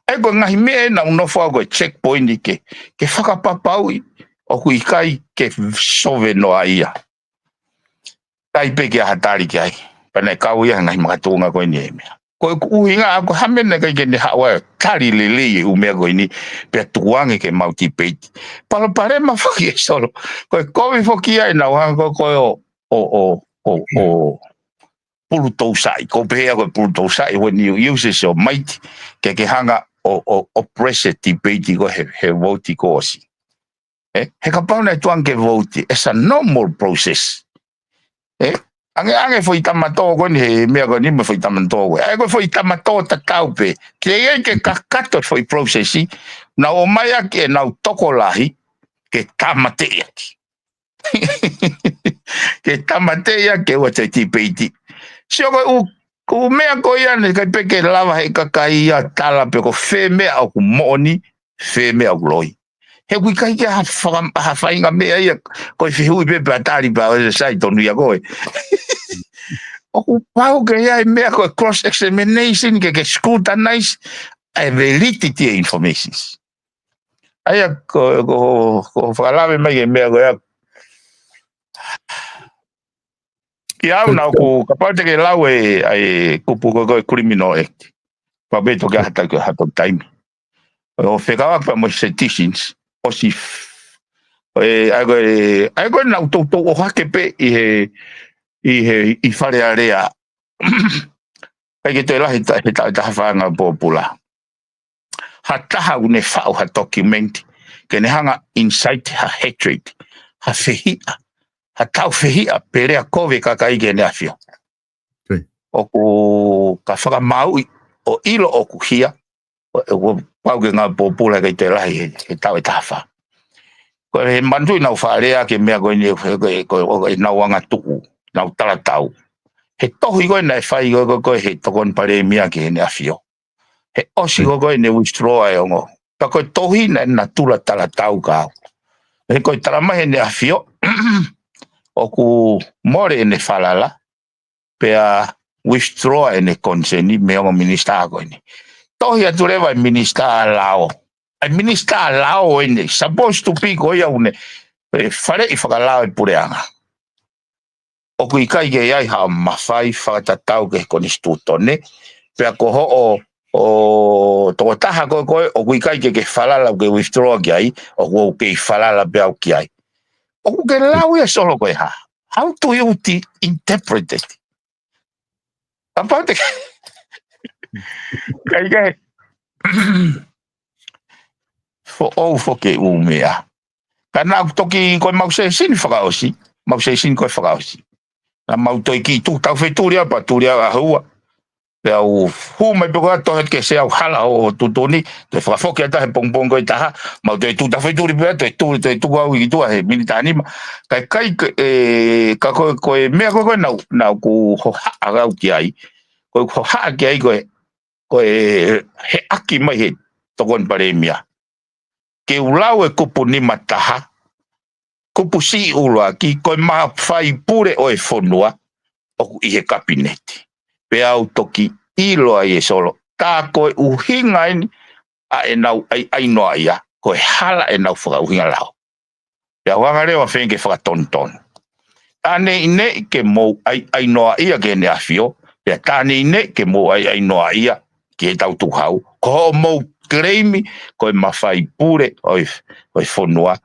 ʻA ia ko e ngaahi meʻa ē naʻa ku nofo au ko e checkpoint ke, ke fakapapauʻi ʻoku ʻikai ke sove noa ia. Kai pē ke ʻai ha tali ki ai. Pea naʻe kau ia he ngaahi makatuʻunga ko eni e meʻa. Ko e ʻuhinga ʻaʻaku hā meʻa naʻe ʻikai ke ne haʻu ʻo tali lelei e ʻū meʻa ko eni pea tuku ange ke mau tipeiti. Palopalema foki ē Solo. Ko e kovi foki ia ʻenau hanga ko, ko e ʻo, ʻo, ʻo, ʻo, ʻo pulutousaʻi, ko u pehē au ko e pulutousaʻi, when you use your might, ke ke hanga ʻo, ʻo, ʻo press e tipeiti ko he, he vouti ko ʻosi. ʻE, he kapau naʻe tuku ange ke vouti, it's a normal process. ʻE, ange, ange foʻi tama tō ko eni, he meʻa ko eni mo e foʻi tama tō ko ē. ʻA ia ko e foʻi tama tō tatau pē. Ke ʻi ai ke kakato foʻi process, nau ō mai ʻaki ʻenau tokolahi, ke tāmateʻi ʻaki. Ke tāmateʻi ia ke ʻoua te tipeiti. Sio ko e ʻū, ko e ʻū meʻa ko ia naʻe ʻikai pē ke lava he kakai ia tala pe ko fē meʻa ʻoku moʻoni, fē meʻa ʻoku loi. He ʻoku ʻikai ke ha faka-, ha faʻahinga meʻa ia, ko e fehuʻi pē pea tali pea ʻoua sai tonu ia ko ē. ʻOku pau ke ʻi ai e meʻa ko e cross examination ke ke scrutinize e validity e informations. ʻA ia ko, ko, ko fakalave mai ki he meʻa ko ia. Ki au naʻa ku, kapau te ke lau e, ʻa e kupu ko, ko e Criminal Act. Pea pē toki ʻai ha taimi, ha taimi. ʻO fekauʻaki pea mo e citizens, ʻosi f-, ʻe, ʻa ia ko e, ʻa ia ko e naʻa ku toutou ʻohake pē ʻi he, ʻi he, ʻi Fale Alea. ʻIkai ke toe lahi he taʻu ʻe taha fā Ngāue Pōpula ha taha ʻoku ne faʻu ha document ke ne hanga incite ha hatred, ha fehiʻa, ha tau fehiʻa pe lea kovi e kakai ki heʻene ʻAfio. ʻOku ka fakamāuʻi ʻo ʻilo ʻoku hia, ʻoku pau ke Ngāue Pōpula ʻikai toe lahi he taʻu ʻe taha fā. Ko e manatuʻi ʻenau faʻa lea ki he meʻa ko eni, ko e ʻenau angatuʻu, ʻenau talatau. He tohi ko ē naʻe fai ko ē ko ē he Tokoni Palēmia ki heʻene ʻAfio, he ʻosi ko ē ko ē ʻene withdraw e ongo, ka ko e tohi naʻe natula talatau ka au. He ko e talamai heʻene ʻAfio ʻoku mole ʻene falala, pea withdraw ʻene koniseni mei he ongo minisitā ko eni. Tohi atu leva e minisitā lao. ʻA e minisitā lao eni, supposed to be ko ia ʻoku ne faleʻi fakalao e puleʻanga. ʻOku ʻikai ke ʻi ai ha mafai fakatatau ki he konisitūtone, pea ko hoʻo tokotaha ko ē ko ē ʻoku ʻikai ke ke falala ke withdraw ki ai, ʻoku ou kei falala pē au ki ai. ʻOku ke lau ia Solo ko e hā? How do you interpret it? Kapau te ʻikai ke foʻou foki e ʻū meʻa. Ka naʻa ku toki ko e mau sesini fakaʻosi, mau sesini ko e fakaʻosi. Naʻa mau toe kiʻi tuʻu tau fetuli ʻa pea tuli ʻa ʻaho ua. Pea u hū mai pē ko ē ʻo tohi atu ke se au hala ʻo tuʻutuʻuni, toe fakafoki atu he pongipongi ko ē ʻe taha, mau toe tuʻu tau fetuli pea toe tuʻu, toe tuʻu au ʻi tuʻa he miniti taha nima. Ka ʻikai ke, e, ka ko e, ko e meʻa ko ē ko ē naʻa ku, naʻa ku hohaʻa au ki ai, ko e hohaʻa ki ai ko e, ko e heʻaki mai he Tokoni Palēmia ke u lau e kupu nima taha, kupu siʻi ʻuluaki, ko e mafai pule ʻo e fonua ʻoku ʻi he kapineti. Pea u toki ʻilo ai e Solo, tā ko e ʻuhinga eni ʻa ʻenau ʻaiʻainoaʻia, ko e hala ʻenau fakaʻuhinga lao. Pea u hanga leva feinga ke fakatonutonu. Tā neʻineʻi ke mou ʻaiʻainoaʻia ki heʻene ʻAfio, pea tā neʻineʻi ke mou ʻaiʻainoaʻia ki he tau tuʻu hau, ko hoʻomou claim ko e mafai pule ʻo e, ʻo e fonua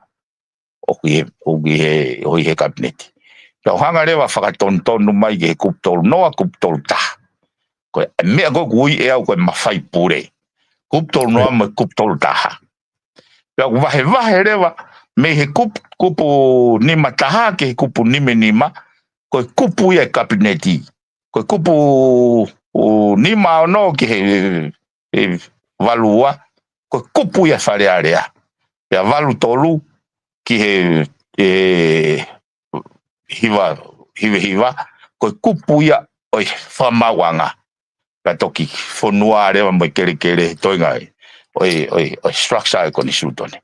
ʻoku ʻi he, ʻoku ʻi he, ʻoku ʻi he kapineti. Pea u hanga leva fakatonutonu mai ki he kupu tolu noa, kupu tolu taha. Ko e meʻa ko ē ʻoku ui ʻe au ko e mafai pule. Kupu tolu noa mo e kupu tolu taha. Pea u vahevahe leva mei he kupu, kupu nima taha ki he kupu nima nima, ko e kupu ia e kapineti. Ko e kupu, ʻū, nima ono ki he, e, valu ua, ko e kupu ia Fale Alea. Pea valu tolu ki he, e, hiva, hiva hiva, ko e kupu ia ʻo e fakamaauʻanga. Pea toki fonua leva mo e kelekele he toenga ʻo e, ʻo e, ʻo e structure e konisitūtone.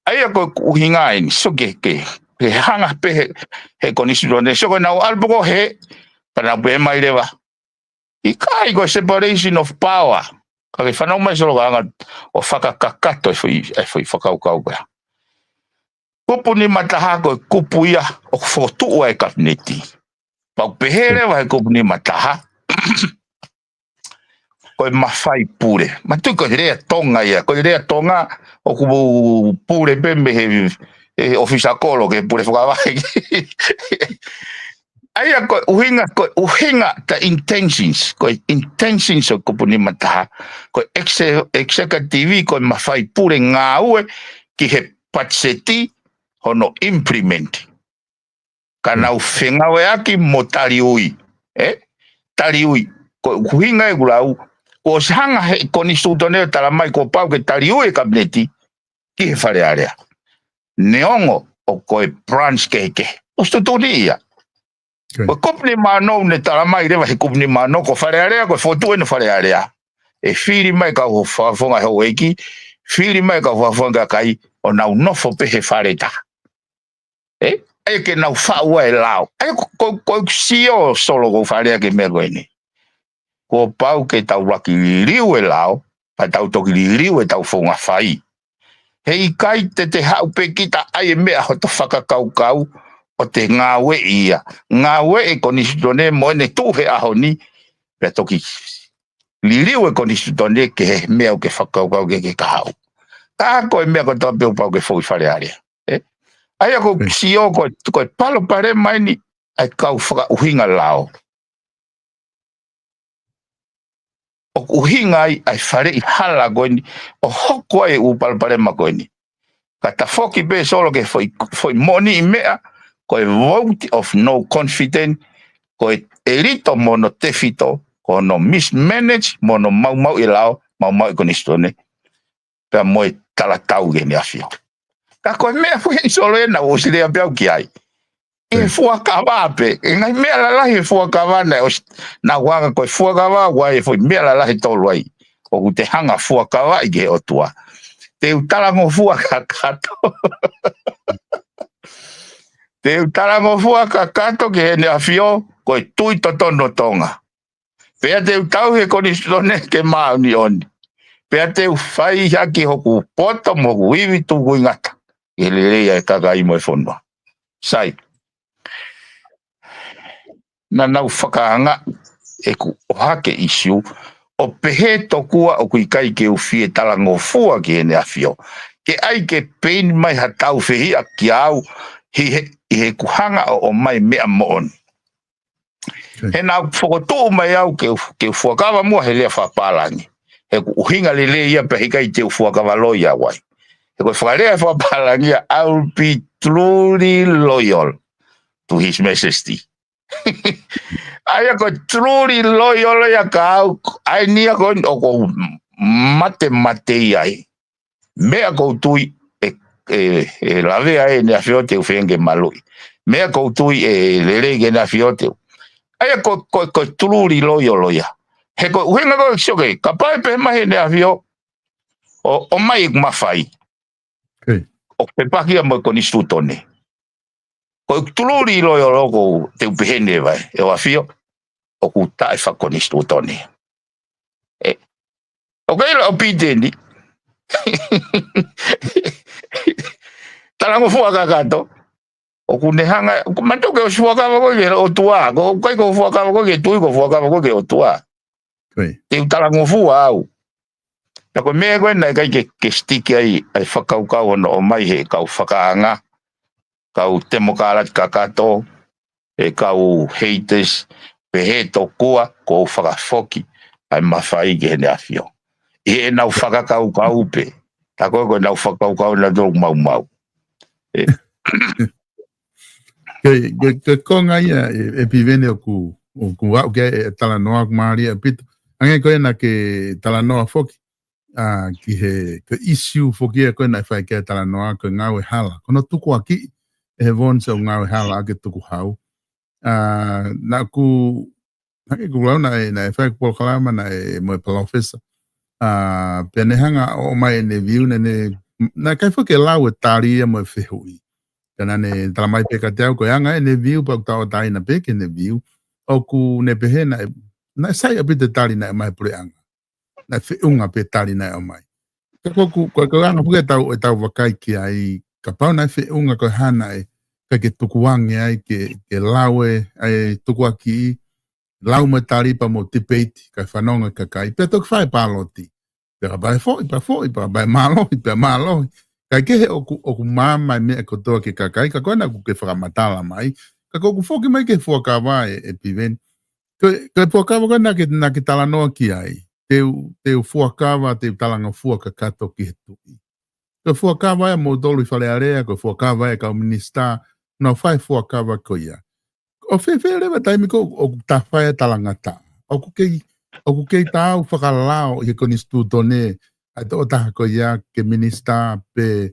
ʻA ia ko e ʻuhinga eni, so ke, ke, ke hanga pē he, he konisitūtone, so ko ʻenau ʻalu pē ko ē he, ka nau pehē mai leva, ʻikai ko e separation of power. Ka ke fanau mai Solo ka hanga ʻo fakakakato e foʻi, e foʻi fakakaukau ko ia. Kupu nima taha ko e kupu ia ʻoku fokotuʻu ai e kapineti. Pea u pehē leva he kupu nima taha, ko e mafai pule. Manatuʻi ko e lea Tonga ia, ko e lea Tonga ʻoku pule pē mei he, he ʻōfisa kolo ke pule fakavahe. ʻA ia ko e ʻuhinga, ko e ʻuhinga, the intentions, ko e intentions ʻo e kupu nima taha, ko e exe-, executive, ko e mafai pule ngāue ki he patiseti hono implement. Ka nau fengāueʻaki mo taliui. ʻE? Taliui. Ko e ʻuhinga ʻeku lau, kuo ʻosi hanga he konisitūtone ʻo talamai kuo pau ke taliui e kapineti ki he Fale Alea. Neongo ʻoku ko e branch kehekehe. ʻOsi tuʻutuʻuni ia. Ko e kupu nima ono ne talamai leva he kupu nima ono ko Fale Alea, ko e fokotuʻu eni ʻo Fale Alea. ʻE fili mai kau fakafofonga houʻeiki, fili mai kau fakafofonga kakai, ʻo nau nofo pē he fale taha. ʻE? ʻA ia ke nau faʻu ai e lao. ʻA ia ko, ko, ko e sio Solo ko e fale ake meʻa ko eni. Kuo pau ke tau laki liliu e lao, pea tau toki liliu e tau founga fai. He ʻikai te te haʻu pē kita ʻai e meʻa hoto fakakaukau ʻo te ngāueʻi ia. Ngāueʻi e konisitūtone mo ʻene tuʻu he ʻaho ni, pea toki liliu e konisitūtone ki he meʻa ʻoku ke fakakaukau ke ke ka haʻu. Ka ko e meʻa ko e tau pē ʻoku pau ke foʻi Fale Alea. ʻE? ʻA ia ko e sio ko, ko e palopalema eni ʻa e kau fakaʻuhinga lao. ʻoku ʻuhinga ai ʻa e faleʻi hala ko eni, ʻo hoko ai e ʻū palopalema ko eni. Ka tafoki pē Solo ke foʻi, foʻi moʻoniʻi meʻa, ko e vote of no confidence, ko e ʻelito mo hono tefito, ko hono mismanage, mo hono maumauʻi e lao, maumauʻi e konisitūtone, pea mo e talatau ki Heʻene ʻAfio. Ka ko e meʻa foʻi eni Solo ē naʻá ku ʻosi lea pē au ki ai. ʻI he fuakava pē, ʻi he ngaahi meʻa lalahi he fuakava naʻe ʻosi, naʻá ku hanga ko e fuakava, ʻoku ʻi ai e foʻi meʻa lalahi ʻe tolu ai. ʻOku te hanga fuakavaʻi ki he ʻOtua. Te u talangofua kakato. Te u talangofua kakato ki Heʻene ʻAfio, ko e Tuʻi totonu ʻo Tonga. Pea te u tauhi e konisitūtone ke māʻoniʻoni. Pea te u fai hake hoku poto mo hoku ivi tukuingata. Ke lelei ʻa e kakai mo e fonua. Sai. Naʻa nau fakaanga ʻeku ʻohake ʻīsiu, ʻo pehē tokua ʻoku ʻikai ke u fie talangofua ki Heʻene ʻAfio. Ke ʻai ke peini mai ha taufehiʻa kiate au, ʻi he, ʻi heʻeku hanga ʻo ʻomai meʻa moʻoni. He naʻá ku fokotuʻu mai au ke u, ke u fuakava muʻa he lea fakapālangi. He ʻoku ʻuhinga lelei ia pea ʻikai te u fuakava loi au ai. He ko e fakalea fakapālangi ia, "I will be truly loyal to His Majesty." ʻA ia ko e truly loyal ia ka au, ʻa eni ia ko eni ʻoku ou mate mate ai. Meʻa ʻoku ou tui ʻe, ʻe, ʻe lavea ai ʻEne ʻAfio te u feinga ke maluʻi. Meʻa ʻoku ou tui ʻe lelei ki Heʻene ʻAfio te u. ʻA ia ko, ko, ko e truly loyal ia. He ko e ʻuhinga ko e sio ke, kapau ʻe pehē mai ʻEne ʻAfio, ʻo, ʻomai ʻeku mafai. ʻOku pepaki ia mo e konisitūtone. Ko e truly loyal ʻoku te u pehē ʻe Heʻene ʻAfio, ʻoku taʻefakakonisitūtone. ʻE, ʻoku ʻilo ʻa Piteni. Talangofua kakato. ʻOku ne hanga, ʻoku mātuʻaki ʻosi fuakava koe ki he ʻOtua. Ko, ʻikai ko e fuakava koe ki he tuʻi, ko e fuakava koe ki he ʻOtua. Te u talangofua au. Ka ko e meʻa ko ē naʻe ʻikai ke, ke sitiki ai, ʻa e fakakaukau hono ʻomai he kau fakaanga, kau temokalati kakato, ʻe kau haters, pehē tokua, ʻoku ou fakafoki ʻa e mafai ki Heʻene ʻAfio. ʻI heʻenau fakakaukau pē, ka ko e, ko ʻenau fakakaukau naʻa tau maumau. Ke, ke, ke konga ia, ʻe, ʻe Piveni ʻoku, ʻoku aʻu ki ai e talanoa ʻoku mālie ʻaupito. Hangē ko ena ke talanoa foki, ʻa, ki he, ko e ʻīsiu foki ia ko ena ʻe fai ki ai e talanoa ko e ngāue hala. Ko hono tukuakiʻi ʻe he Vons ʻo ngāue hala ʻa ke tukuhau. ʻA, naʻá ku, naʻe ku lau naʻe, naʻe fai ʻeku polokalama naʻe mo e palōfesa. ʻA, pea ne hanga ʻo ʻomai ʻene view naʻe, naʻe ʻikai foki ke lau e tali ia mo e fehuʻi. Ka naʻá ne talamai pē kiate au ko e anga ʻene view pea ʻoku tau ʻatā ina pē ki heʻene view. ʻOku ne pehē naʻe, naʻe sai ʻaupito e tali naʻe ʻomai puleʻanga. Naʻe feʻunga pē tali naʻe ʻomai. Ka ko ʻeku, ko e anga foki ʻetau, ʻetau vakai ki ai, kapau naʻe feʻunga ko e hā naʻe, ʻikai ke tukuange ai ke, ke lau e, ʻa e tukuakiʻi, lau mo e tali pea mo e debate, kae fanongo e kakai, pea toki fai e pāloti. Pea kapau ʻe foʻi, pea foʻi, pea kapau ʻe mālohi, pea mālohi. Kae kehe ʻoku, ʻoku maama e meʻa kotoa ki he kakai, ka ko ena ʻoku ke fakamatala mai. Ka ko ʻeku foki mai ki he fuakava ʻe, ʻe Piveni. Ko e, ko e fuakava ko ena ke, naʻá ke talanoa ki ai. Te u, te u fuakava, te u talangofua kakato ki he tuʻi. Ko e fuakava ia ʻa moutolu ʻi Fale Alea, ko e fuakava ia ʻa e kau minisitā, nau fai e fuakava ko ia. ʻOku fēfē leva e taimi ko ē ʻoku ta fai ai e talangataʻa. ʻOku kei, ʻoku kei taau fakalao ʻi he konisitūtone, ʻa e tokotaha ko ia ke minisitā pe,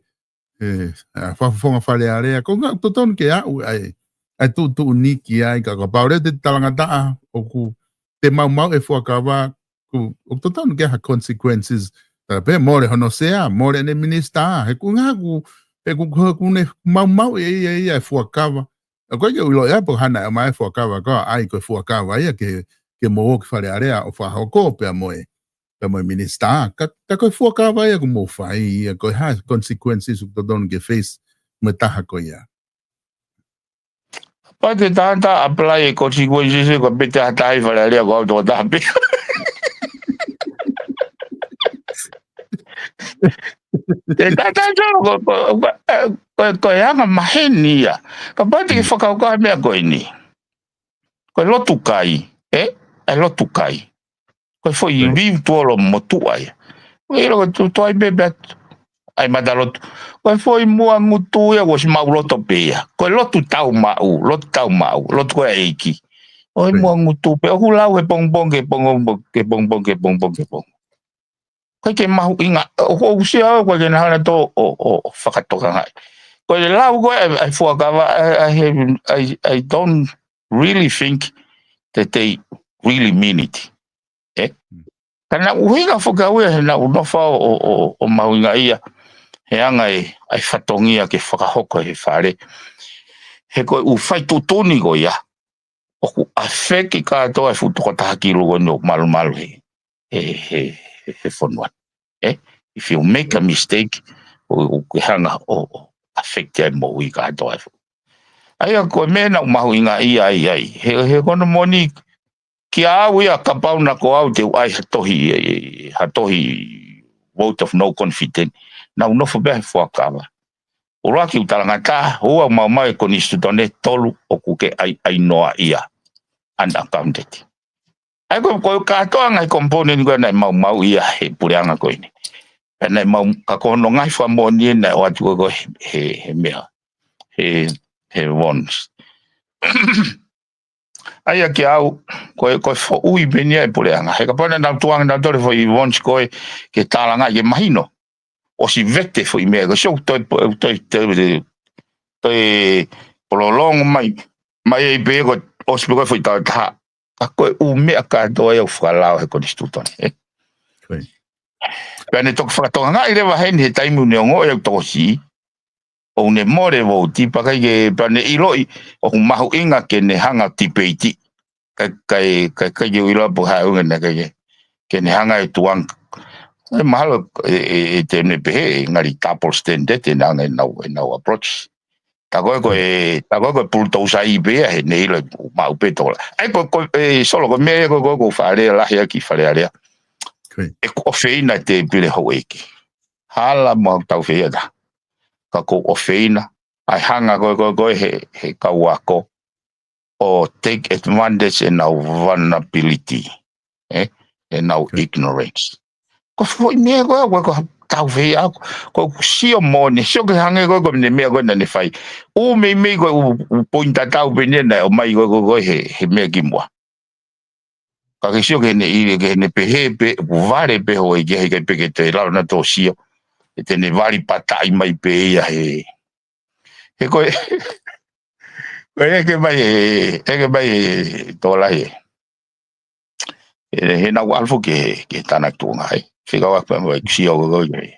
ʻe, ʻa, fakafofonga Fale Alea. Ko e ʻuhinga ʻoku totonu ke aʻu ʻa e, ʻa e tuʻutuʻuni ki ai ka kapau leva te talangataʻa, ʻoku te maumauʻi e fuakava, ʻoku, ʻoku totonu ke ʻi ai ha consequences. Tala pē mole hono sea, mole ʻene minisitā. He ko e ʻuhinga ʻoku, he ʻoku, he ʻoku ne maumauʻi ʻe ia, ia e fuakava. ʻOku ʻikai ke u ʻilo ia pe ko e hā naʻe ʻomai e fuakava, ka ʻai ko e fuakava ia ke, ke mou ō ki Fale Alea ʻo fakahoko pea mo e, pea mo e minisitā. Ka, ka ko e fuakava ia ʻoku mou fai ia, ko e hā e consequences ʻoku totonu ke face mo e taha ko ia. Pea te tata apply e consequences ko e pete ha taha ʻi Fale Alea ko au tokotaha pē. Te tata Solo ko, ko, ko, ko, ko e anga maheni ia. Kapau te ke fakakaukau he meʻa ko eni. Ko e lotu kai, ē? E lotu kai. Ko e foʻi liu tuolo motuʻa ia. Ko e ʻilo ko e tuʻu ai pē pea ʻai mata lotu. Ko e foʻi muʻa ngutu ia, kuo ʻosi maʻu loto pē ia. Ko e lotu tau maʻu, lotu tau maʻu, lotu ko e ʻEiki. Ko e muʻa ngutu pē, ʻoku lau he pongipongi, pongipongi, pongipongi, pongipongi. Ko e ke mahuʻinga, ʻoku ou sio au, ko e ke nahana tō ʻo, ʻo, ʻo fakatokangaʻi. Ko e lau ko e, ʻai fuakava, I, I, have, I, I don't really think that they really mean it. ʻE? Ka naʻa ku ʻuhinga foki au ia, he naʻa ku nofo ʻo, ʻo, ʻo mahuʻinga ia, he anga e, ʻai fatongia ke fakahoko he fale. He ko e ʻū fai tuʻutuʻuni ko ia, ʻoku affect kātoa e fuʻu tokotaha ki luko ni ʻo malumalu he, he, he, he, he fonua. ʻE? If you make a mistake, ʻo, ʻo ke hanga ʻo, ʻo affect ai moʻui kātoa e fuʻu. ʻA ia ko e meʻa naʻa ku mahuʻinga ia ai, ai. He, he ko hono moʻoni kia au ia kapau naʻa ko au te u ʻai ha tohi, e, e, ha tohi vote of no confidence. Naʻa ku nofo pē he fuakava. ʻUluaki ʻoku talangata, ua ʻoku maumau e konisitūtone, tolu ʻoku ke ʻai, ʻai noa ia. Unaccounted. ʻA ia ko, ko e kātoanga e component ko ē naʻe maumau ia he puleʻanga ko eni. Pea naʻe mau, ka ko hono ngaahi fakamoʻoni ē naʻe ʻoatu ko ē he, he, he meʻa. He, he bonds. ʻA ia kia au, ko e, ko e foʻui pē eni ia e puleʻanga. He kapau naʻa nau tuanga nautolu e foʻi bonds ko ē ke tālangaʻi ke mahino. ʻOsi vete foʻi meʻa, ko e sio toe, toe, toe, toe pololongo mai, mai ai pē ko e ʻosi pē ko e foʻi taʻu ʻe taha. Ka ko e ʻū meʻa kātoa ia ʻoku fakalao he konisitūtone, ē? Ko ia. Pea ne toki fakatokangaʻi leva heni he taimi ʻoku ne ongoʻi ʻoku tokosiʻi, ʻoku ne mole vouti, pea ʻikai ke, pea ne ʻiloʻi ʻoku mahuʻinga ke ne hanga tipeiti. Ka, ka, ka, ʻikai ke u ʻilo pe ko e hā e ʻuhinga naʻe ʻikai ke, ke ne hanga e tuanga. ʻE mahalo, e, e, e te ne pehē, e ngali double standard, e nanga e nau, e nau approach. Tā ko ē ko e, tā ko ē ko e pulutousa ʻi pē ia, he ne ʻilo ʻoku maʻu pē tola. ʻA ia ko, ko, e, Solo ko e meʻa ko, ko, ko Fale Alea ki Fale Alea. Ko ia. ʻE ko ʻofeina te pile houʻeiki. Hala mo tau feia ta. Ka ko ʻofeina, ʻai hanga ko, ko, ko he, he kau ako ʻo take advantage e nau vulnerability, ē? E nau ignorance. Ko e foʻi meʻa ko ē, ko e ko tau feia, ko, ko sio moʻoni, sio ke hangē ko e ko e meʻa ko ē naʻa ne fai. ʻŪ meimei ko e ʻū, ʻū poini tatau pē eni naʻe ʻomai ko e ko e ko e he, he meʻa ki muʻa. Ka ke sio ke ne ʻi, ke ne pehē pē, ʻoku vale pē houʻeiki he ʻikai pē ke toe lava naʻa tō sio. ʻE te ne vali pataʻi mai pē ia he. He ko e, ko e ʻeke mai e, ʻeke mai e tō lahi e. He, he naʻa ku ʻalu foki ki he, ki he tānaki tuʻunga ai. Fika wa pē mo e sio ko e ko e.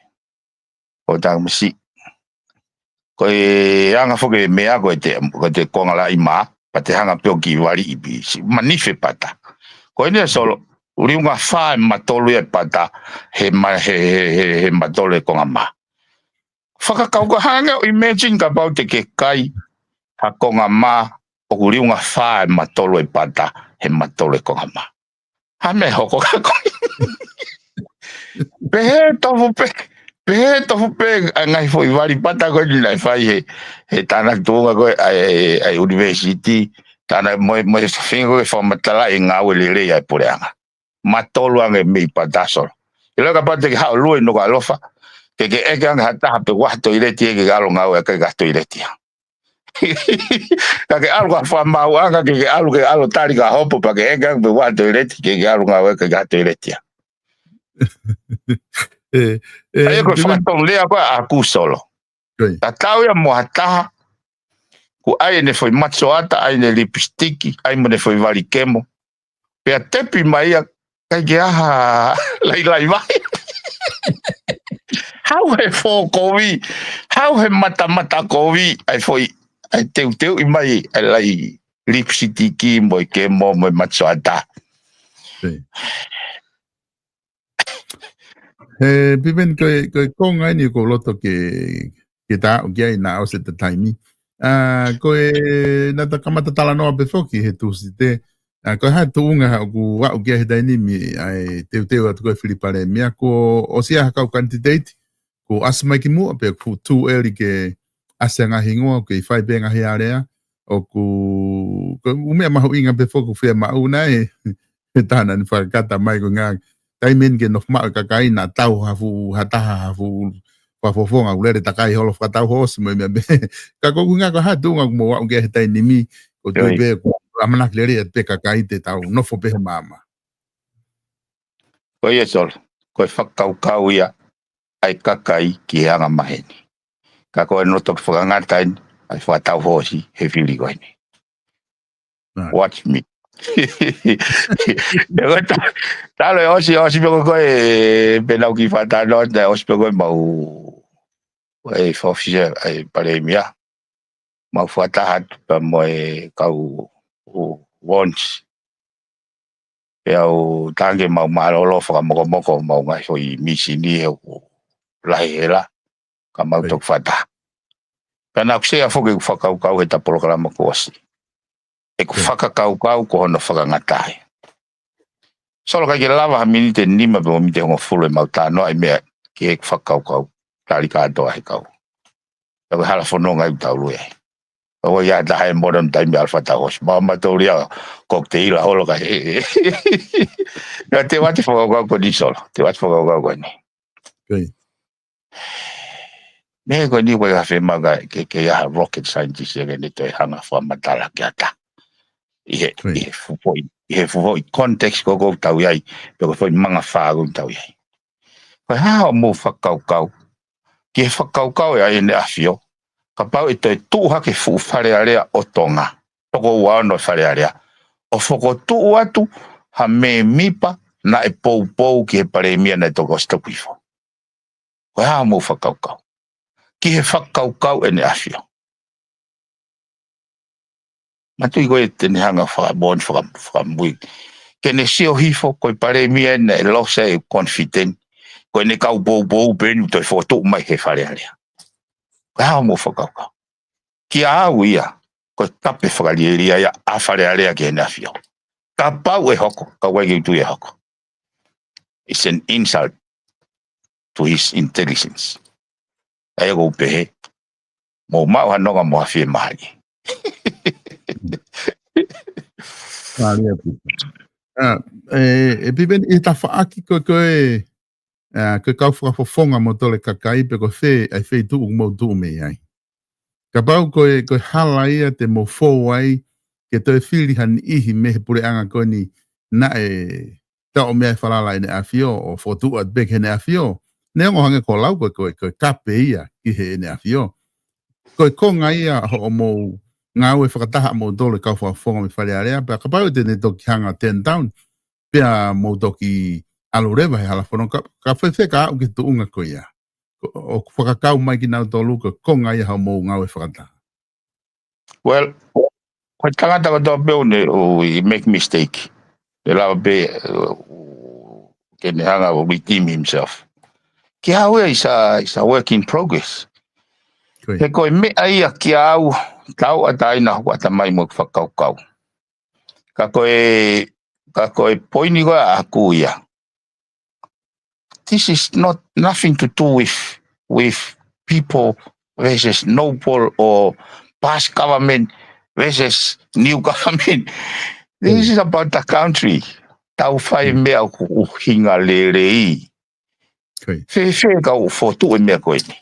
ʻO tā masi. Ko e anga foki e meʻa ko e te, ko e te konga laʻi mā, pea te hanga pē ʻo kiʻi vali ʻi pisi. Manife pata. Ko eni ē Solo, liunga fā e matolu e pata, he ma-, he, he, he, he matolu e konga mā. Fakakaukau hangē ʻo imagine kapau te ke kai ha konga mā ʻoku liunga fā e matolu e pata he matolu e konga mā. Ha meʻa hoko ka ko e. Pehē tofu pē, pehē tofu pē ʻa e ngaahi foʻi vali pata ko eni naʻe fai he, he tānaki tuʻunga ko ē ʻa e, ʻa e university, tānaki mo e, mo e feinga ko e fakamatalaʻi e ngāue lelei ʻa e puleʻanga. Matolu ange mei pata Solo. ʻIlo kapau te ke haʻu ʻo lue ʻi Nukuʻalofa, ke ke ʻeke ange ha taha pe ʻoku ʻi ai ha toileti ē, ke ke ʻalu ngāue ʻikai ke ʻi ai ha toileti ia. Ka ke ʻalu ka fakamāuʻanga, ke ke ʻalu ke ʻalu tali ka hopo pea ke ʻeke ange pe ʻoku ʻi ai ha toileti, ke ke ʻalu ngāue ʻikai ke ʻi ai ha toileti ia. ʻE, ʻe, ʻA ia ko e Pimen- fakatonulea ko ē ʻaʻaku Solo. Ko ia. Tatau ia mo ha taha, kuo ʻai ʻene foʻi matsoata, ʻai ʻene lipisitiki, ʻai mo ʻene foʻi vali kemo. Pea tepi mai ia, ʻikai ke ʻi ai ha lailai vai. Haʻu he fō kovi, haʻu he matamata kovi, ʻai foʻi, ʻai teuteuʻi mai, ʻai lai lipisitiki mo e kemo mo e matsoata. Ko ia. He Pimen ko e, ko e konga eni ʻoku ou loto ke, ke ta aʻu ki ai naʻa ʻosi ʻeta taimi. ʻA, ko e, naʻa ta kamata talanoa pē foki he Tūsite. ʻA, ko e hā e tuʻunga ʻoku aʻu ki ai he taimi ni, ʻa e teuteu atu ko ē Fili Palēmia, kuo ʻosi ʻi ai ha kau kanititeiti, kuo ʻasi mai ki muʻa pe ʻoku too early ke ʻasi ha ngaahi hingoa, ʻoku kei fai pē ngaahi alea, ʻoku, ko e ʻū meʻa mahuʻinga pē foki ʻoku fiemaʻu naʻe, Tana ni fakakata mai ko e ngaahi taimi eni ke nofo maʻu e kakai naʻa tau ha fuʻu, ha taha ha fuʻu fakafofonga ʻoku lele takai holo fakatau hoosi mo e meʻa pē. Ka ko e ʻuhinga ko e hā e tuʻunga ʻoku mou aʻu ki ai he taimi ni, ʻoku ou tui pē ʻoku ʻamanaki lelei atu pē kakai te tau nofo pē he maama. Ko ia Solo, ko e fakakaukau ia ʻa e kakai ki he anga maheni. Ka ko e no toki fakangata eni ʻa e fakatau hoosi he fili ko eni. Right. Watch me. Pea ko e ta-, talo e ʻosi, ʻosi pē ko e, pea nau ki fata no, ta ʻosi pē ko e mau, e fofisia, e palēmia. Mau fakataha atu pea mo e kau ʻo Wons. Pea u tangi mau mālōlō fakamokomoko mau ngaahi foʻi mīsini he ʻoku lahi hela, ka mau toki fakataha. Pea naʻa ku sea foki ʻeku fakakaukau he ta polokalama kuo ʻosi. ʻEku fakakaukau ko hono fakangata ai. Solo, ʻikai ke lava ha miniti ʻe nima pe miniti ʻe hongofulu ʻemau talanoa ʻi he meʻa ki heʻeku fakakaukau. Tali kātoa he kau. Pea ko e hala fononga ʻoku tau lue ai. Pea ko ia taha e modern time ʻa e fakatau hoosi. Mau, mau tau lia cocktail holo ka he. Ka te u ʻoatu e fakakaukau ko eni Solo. Te u ʻoatu e fakakaukau ko eni. Meʻa ko eni ko e hā e fiemaʻu ke, ke ʻi ai ha rocket scientist ia ke ne toe hanga fakamatala ki ai. ʻI he, ʻi he fuʻu foʻi, ʻi he fuʻu foʻi context ko ē ʻoku tau ʻi ai, pe ko e foʻi mangafā ʻoku tau ʻi ai. Ko e hā hoʻomou fakakaukau ki he fakakaukau ʻa ʻEne ʻAfio, kapau ʻe toe tuʻu hake fuʻu Fale Alea ʻo Tonga, toko uaono e Fale Alea, ʻo fokotuʻu atu ha mēmipa naʻe poupou ki he palēmia naʻe toki ʻosi tuku hifo? Ko e hā hoʻomou fakakaukau ki he fakakaukau ʻEne ʻAfio? Manatuʻi ko ē te ne hanga fakamoʻoni faka-, fakamui ke ne sio hifo ko e palēmia eni naʻe losa e confident, ko ʻene kau poupou pē eni ʻoku toe fokotuʻu mai he Fale Alea. Ko e hā hoʻomou fakakaukau? Kia au ia, ko e kape fakalielia ia ʻa Fale Alea ki Heʻene ʻAfio. Kapau ʻe hoko, ka ʻoku ʻikai ke u tui ʻe hoko. It's an insult to his intelligence. ʻA ia ʻoku ou pehē, mou maʻu ha nonga mo ha fiemālie. Mālie ʻaupito. ʻA, ʻe, ʻe Piveni, ʻi he tafaʻaki ko ē, ko e, ʻa, ko e kau fakafofonga mo tole kakai pe ko fē, ʻa e feituʻu ʻoku mou tuʻu mei ai. Kapau ko e, ko e hala ia te mou fou ai, ke toe fili ha niʻihi mei he puleʻanga ko eni naʻe taʻo mei ai e falala ʻEne ʻAfio, ʻo fokotuʻu atu pē ki Heʻene ʻAfio. Neongo hangē ko e lau ko e, ko e, ko e kape ia ki Heʻene ʻAfio. Ko e konga ia hoʻomou ngāue fakataha moutolu e kau fakafofonga mei Fale Alea, pea kapau te ne toki hanga turn down, pea mou toki ʻalu leva he hala fononga, ka, ka fēfē ka aʻu ki he tuʻunga ko ia? Ko, ʻoku fakakau mai kinautolu ko e konga ia hoʻomou ngāue fakataha. Well, ko e tangata kotoa pē ʻoku ne, ʻoku make mistake. Ne lava pē, ʻo, ke ne hanga ʻo redeem himself. Kia au ia is a, is a work in progress. Ko ia. He ko e meʻa ia kia au, tauʻatāina hoku ʻatamai mo e fakakaukau. Ka ko e, ka ko e poini ko ē ʻaʻaku ia. This is not nothing to do with, with people versus noble or past government versus new government. This is about the country. Tau fai meʻa ʻoku ʻuhinga lelei. Fēfē ka ʻoku fokotuʻu e meʻa ko eni?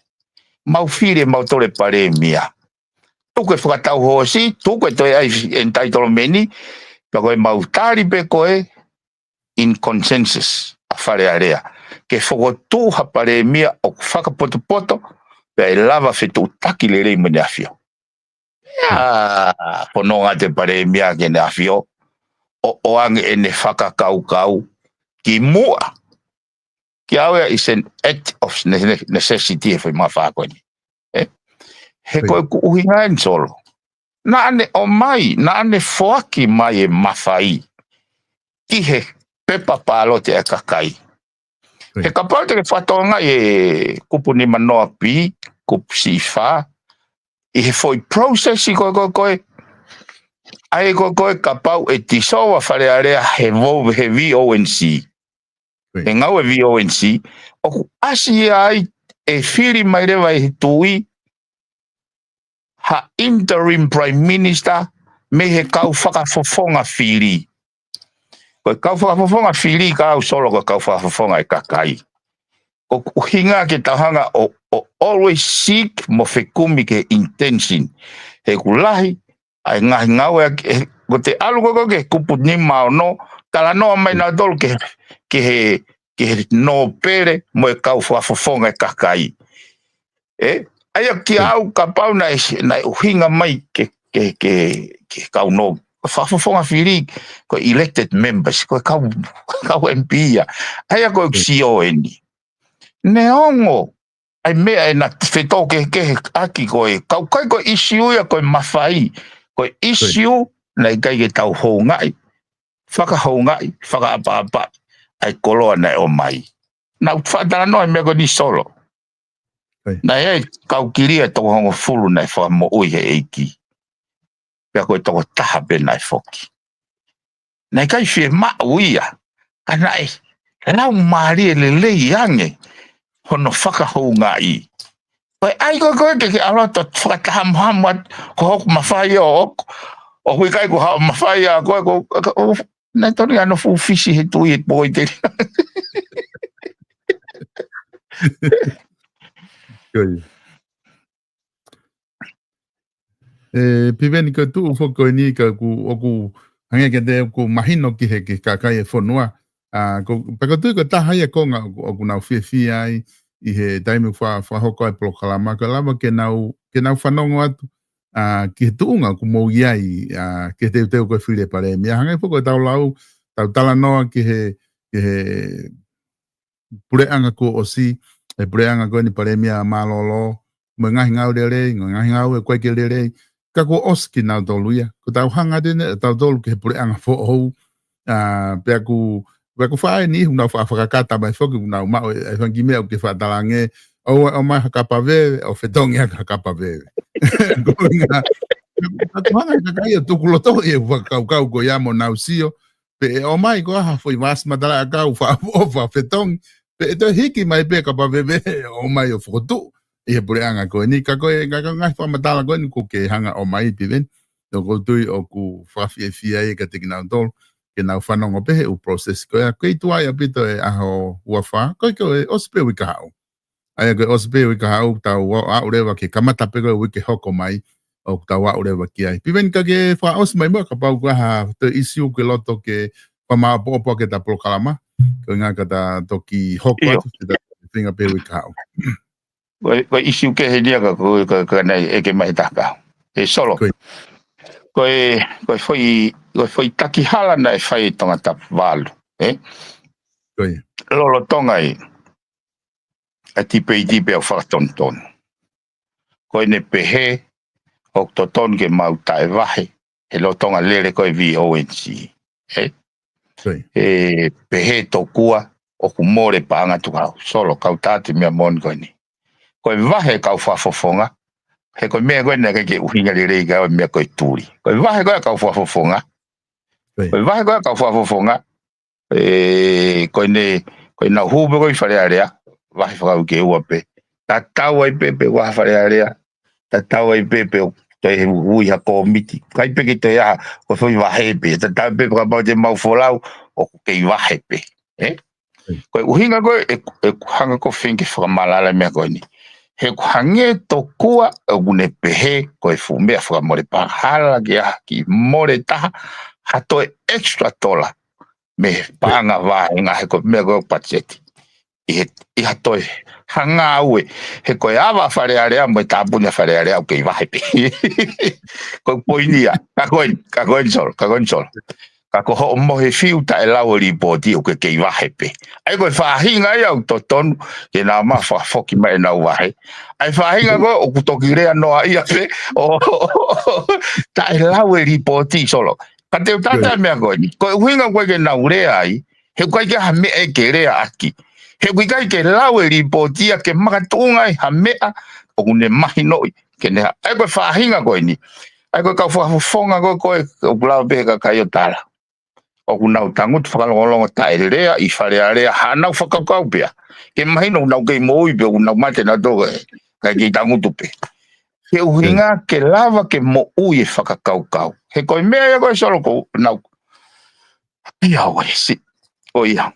Mau fili ʻe mautolu e palēmia. Tuku e fakatau hoosi, tuku e toe ʻai entitlement, pea ko e mau tali pē ko ē in consensus ʻa Fale Alea. Ke fokotuʻu ha palēmia ʻoku fakapotopoto, pea ʻe lava fetuʻutaki lelei mo ʻEne ʻAfio. ʻIa, fononga atu e palēmia ki Heʻene ʻAfio, ʻo, ʻoange ʻene fakakaukau ki muʻa. Kia au ia is an act of ne-, ne-, necessity he foʻi mafai ko eni. ʻE? He ko ʻeku ʻuhinga eni Solo. Naʻa ne ʻomai, naʻa ne foaki mai e mafai ki he pepa pālote ʻa e kakai. He kapau te ke fakatokangaʻi e kupu nima noa B, kupu siʻi fā, ʻi he foʻi process ko ē, ko ē, ko ē, ʻa ē ko ē, ko ē kapau ʻe dissolve ʻa Fale Alea he vo-, he V O N C. He ngāue V O N C, ʻoku ʻasi ai ʻe fili mai leva ʻe he tuʻi ha interim prime minister mei he kau fakafofonga fili. Ko e kau fakafofonga fili ka au Solo ko e kau fakafofonga e kakai. Ko e ʻuhinga ke tau hanga ʻo, ʻo always seek mo fekumi ki he intention. He ʻoku lahi ʻa e ngaahi ngāue ʻa e, ko ʻete ʻalu ko ē ki he kupu nima ono, talanoa mai nautolu ki he, ki he, ki he nōpele mo e kau fakafofonga e kakai. ʻE, ʻa ia kiate au kapau naʻe, naʻe ʻuhinga mai ke, ke, ke, ke kau nō, fakafofonga fili, ko e elected members, ko e kau, kau M P ia. ʻA ia ko e sio eni. Neongo, ʻa e meʻa ʻe na fetōkehekehe ʻaki ko e, kau kai ko e issue ia ko e mafai, ko e issue naʻe ʻikai ke tau houngaʻi, fakahoungaʻi, fakaʻapaʻapa, ʻa e koloa naʻe ʻomai. Naʻa ku faʻa talanoa he meʻa ko eni Solo. Naʻe ʻi ai e kau kilia ʻe toko hongofulu naʻe fakamoʻui he ʻEiki. Pea ko e toko taha pē naʻe foki. Naʻe ʻikai fiemaʻu ia, ka naʻe laumālie lelei ange hono fakahoungaʻi. Ko e ʻai ko ē ke ke ʻalu atu ʻo fakatahamuhamu atu, ko hoku mafai ʻoʻoku, ʻoku ʻikai ko haʻo mafai ʻa koe, ko, ko, ko, naʻe tonu ia ʻo fuʻu fisi he tui e pō i te. Ko ia. ʻE, Piveni, ko e tuʻu foki ko eni ka ʻoku, ʻoku hangē kiate au ʻoku mahino ki he, ki he kakai e fonua. ʻA, ko, pea ko e tui ko e taha ia e konga ʻoku, ʻoku nau fiefia ai ʻi he taimi fa-, fakahoko ai e polokalama, ko e lava ke nau, ke nau fanongo atu, ʻa, ki he tuʻunga ʻoku mou ʻi ai, ʻa, ki he teuteu ko e fili e palēmia. Hangē foki ko ʻetau lau, tau talanoa ki he, ki he puleʻanga kuo ʻosi, e puleʻanga ko eni palēmia mālōlō, mo e ngaahi ngāue lelei, mo e ngaahi ngāue ʻoku ʻikai ke lelei, ka kuo ʻosi kinautolu ia. Ko ʻetau hanga atu eni ʻa tautolu ki he puleʻanga foʻou, ʻa, pea ʻoku, pea ʻoku faʻa ʻi ai e niʻihi ʻoku nau faʻa fakakata mai foki, ʻoku nau maʻu e, e fanga kiʻi meʻa ʻoku ke faʻa talaange, ʻoua, ʻomai ha kapa veve, ʻo fetongi ʻaki ha kapa veve. Ko e ʻuhinga, ʻoku hanga ʻe he kakai ʻo tukulotoʻi e fakakaukau ko ia mo nau sio, pe ʻe ʻomai ko ha foʻi vasi matalaʻiʻakau faʻa, ʻo faʻa fetongi, pe ʻe toe hiki mai pē kapa veve ʻo ʻomai ʻo fokotuʻu ʻi he puleʻanga ko eni, ka ko e, ka ko e ngaahi fakamatala ko eni ʻoku ke hanga ʻo ʻomai Piveni, ʻoku ou tui ʻoku fakafiefia ia kiate kinautolu, ke nau fanongo pē he ʻū process ko ia, ko e tuai ʻaupito e ʻaho ua fā, ko e, ko e ʻosi pē uike kahaʻu. ʻA ia ko e ʻosi pē uike kahaʻu, tau aʻu, aʻu leva ke kamata pē ko e uike hoko mai, ʻoku tau aʻu leva ki ai. Piveni, ka ke fakaʻosi mai muʻa kapau ko ha toe ʻisiū ʻoku ke loto ke fakamāʻopoʻopo ʻaki ʻeta polokalama, ko e ʻuhinga ka ta toki hoko atu, ke ta feinga pē uike kahaʻu. Ko e, ko e ʻisiū kehe eni ia ka, ka, ka naʻe ʻeke mai he taha kahaʻu. ʻE Solo. Ko e, ko e, ko e foʻi, ko e foʻi taki hala naʻe fai ʻe Tongatapu valu, ē? Ko e. Lolotonga ʻi, ʻa e tipeiti pea u fakatonutonu. Ko ʻene pehē, ʻoku totonu ke mau taʻevahe, he lolotonga lele ko e V O N C. Ē? Ko e. ʻE pehē tokua, ʻoku mole paʻanga tukuhau. Solo, kau tāti meʻa moʻoni ko eni. Ko e vahe kau fakafofonga, he ko e meʻa ko eni naʻe ʻikai ke ʻuhinga lelei ka ko e meʻa ko e tuli. Ko e vahe ko ē kau fakafofonga. Ko e. Ko e vahe ko ē kau fakafofonga, ʻE, ko ʻene, ko ʻenau hū pē ko ē ʻi Fale Alea, vahe fakauike ua pē. Tatau ai pē pe ʻoku ʻi ai ha Fale Alea, tatau ai pē pe ʻoku toe ui ha kōmiti. ʻIkai pē ke toe ʻi ai ha, ko e foʻi vahe pē. Tatau ai pē pe kapau te mau folau, ʻoku kei vahe pē. Ē? Ko e ʻuhinga ko ē, ʻe, ʻe hanga ko ē feinga ke fakamaʻalaʻala e meʻa ko eni. He ʻoku hangē tokua, ʻoku ne pehē, ko e fuʻu meʻa fakamole paʻanga, hala ke ʻi ai ha kiʻi mole taha, ha toe extra tola mei he paʻanga vāhenga he ko e meʻa ko e patiseti. ʻI he, ʻi ha toe, ha ngāue, he ko e ava Fale Alea mo e tāpuni ʻa Fale Alea ʻoku kei vahe pē. Ko e poini ia, ka ko eni, ka ko eni Solo, ka ko eni Solo. Ka ko hoʻo mohe fiu taʻe lau e lipooti ʻoku ke kei vahe pē. ʻA ia ko e faʻahinga ia ʻoku totonu, ke nau ma fakafoki mai ʻenau vahe. ʻA e faʻahinga ko ē ʻoku toki lea noa ia pē, ʻo, taʻe lau e lipooti Solo. Ka te u tata meʻa ko eni. Ko e ʻuhinga ko ē ke nau lea ai, he ʻoku ʻikai ke ʻi ai ha meʻa ʻe ke lea ʻaki. He ʻoku ʻikai ke lau e lipooti ia ke makatuʻunga ai ha meʻa ʻoku ne mahinoʻi. Ke ne ha-, ʻa ia ko e faʻahinga ko eni. ʻA ia ko e kau fakafofonga ko ē, ko ē, ʻoku lava pē he kakai ʻo tala. ʻOku nau tangutu fakalongolongo taʻe lea ʻi Fale Alea, haʻanau fakakaukau pē ia. Ke mahino ʻoku nau kei moʻui pē ʻoku nau mate nautolu ē, kae kei tangutu pē. He ʻuhinga ke lava ke moʻui e fakakaukau. He ko e meʻa ia ko ē Solo ʻoku nau Ia, ʻo ʻesi, ʻo ia.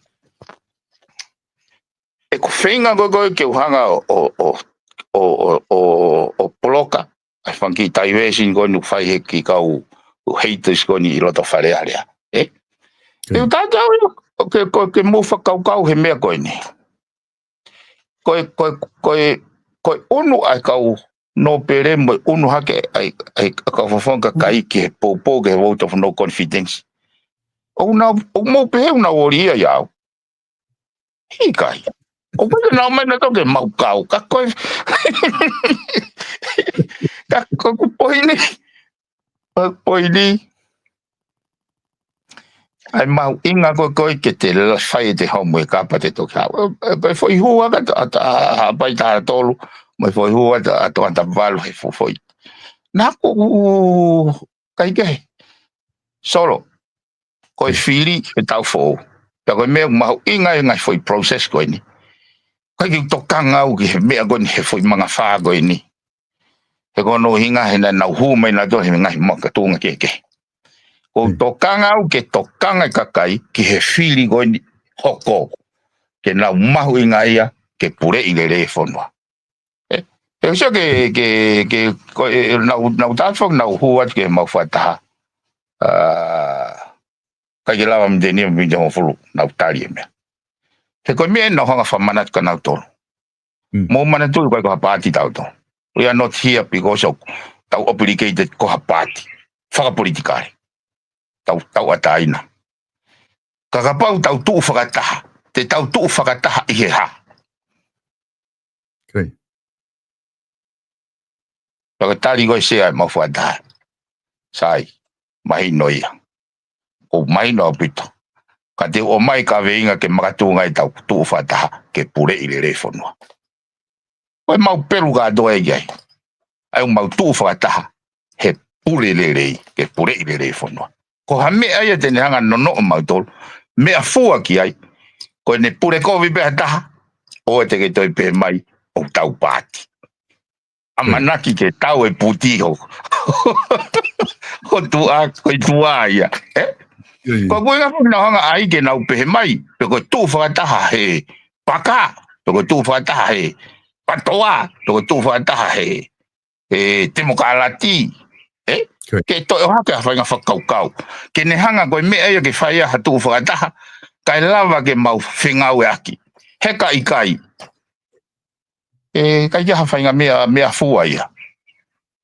ʻE ko e feinga ko ē ke u hanga ʻo, ʻo, ʻo, ʻo, ʻo, ʻo, ʻo poloka ʻa e fanga kiʻi taivesini ko eni ʻoku fai he kiʻi kau haters ko eni ʻi loto Fale Alea. Ē? ʻE u tātau ia, ʻo ke, ko e ke mou fakakaukau he meʻa ko eni. Ko e, ko e, ko e, ko e ʻunu ʻa e kau nōpele mo e ʻunu hake ʻa e, ʻa e kau fakafofonga kakai ki he poupou ki he vote of no confidence. ʻOku nau, ʻoku mou pehē ʻoku nau ʻoli ia ʻia au. ʻIkai. ʻOku ʻikai ke nau ō mai nautolu ke mau kau. Ka ko e, ka ko e poini. Ko e poini. ʻA e mahuʻinga ko ē ko ē ke te la-, fai ʻete homework kapau te toki haʻu. ʻE, ʻe, ko e foʻi hū ʻa ka ta, ta, Haʻapai taha tolu, mo e foʻi hū ʻa ta, ta, ta valu he fo-, foʻi. Naʻa ku, kai kehe. Solo. Ko e fili ʻe tau foʻou. Pea ko e meʻa mahuʻinga e ngaahi foʻi process ko eni. Kai ke tokanga au ki he meʻa ko eni he foʻi mangafā ko eni. He ko hono ʻuhinga he naʻa nau hū mai nautolu he ngaahi makatuʻunga kehekehe. Ko u tokanga au ke tokanga e kakai ki he fili ko eni hoko. Ke nau mahuʻinga ia ke puleʻi lelei e fonua. ʻE, ʻe sio ke, ke, ke, ko e, nau, nau tātā nau hū atu ke mau fakataha. ʻA, kai ke lava mite ni, mite hongofulu, nau tali e meʻa. He ko e meʻa ʻe nau hanga fakamanatu kia nautolu. Mou manatuʻi ko e ko ha paati tautolu. We are not here because of tau obligated ko ha paati. Fakapolitikale. Tau, tau ʻataina. Ka kapau tau tuʻu fakataha. Te tau tuʻu fakataha ʻi he hā. Pea ko e tali ko ē Sea ʻe mau fakataha. Sai, mahino ia. ʻOku mahino ʻaupito. Ka te u ʻomai kaveinga ke makatuʻunga ʻetau tuʻu fakataha ke puleʻi lelei fonua. Ko e mau pelu kātoa ʻe ki ai. ʻA ia ʻoku mau tuʻu fakataha he pule lelei, ke puleʻi lelei fonua. Ko ha meʻa ia te ne hanga nonoʻo mautolu. Meʻa fua ki ai. Ko ʻene pule kovi pē ha taha. ʻOua te ke toe pehē mai ʻoku tau paati. ʻAmanaki ke tau e puti ho. Ho tuʻa, ko e tuʻa ia. Ē? Ko e kuinga foki nau hanga ai ke nau pehē mai. Pe ko e tuʻu fakataha he paka. Pe ko e tuʻu fakataha he patoa. Pe ko e tuʻu fakataha he he temokalati, ē? Ke toe ʻohake ha faʻahinga fakakaukau. Ke ne hanga ko e meʻa ia ke fai ha tuʻu fakataha, kae lava ke mau fengāueʻaki. He ka ʻikai, ʻe, kai ke ha faʻahinga meʻa, meʻa fua ia.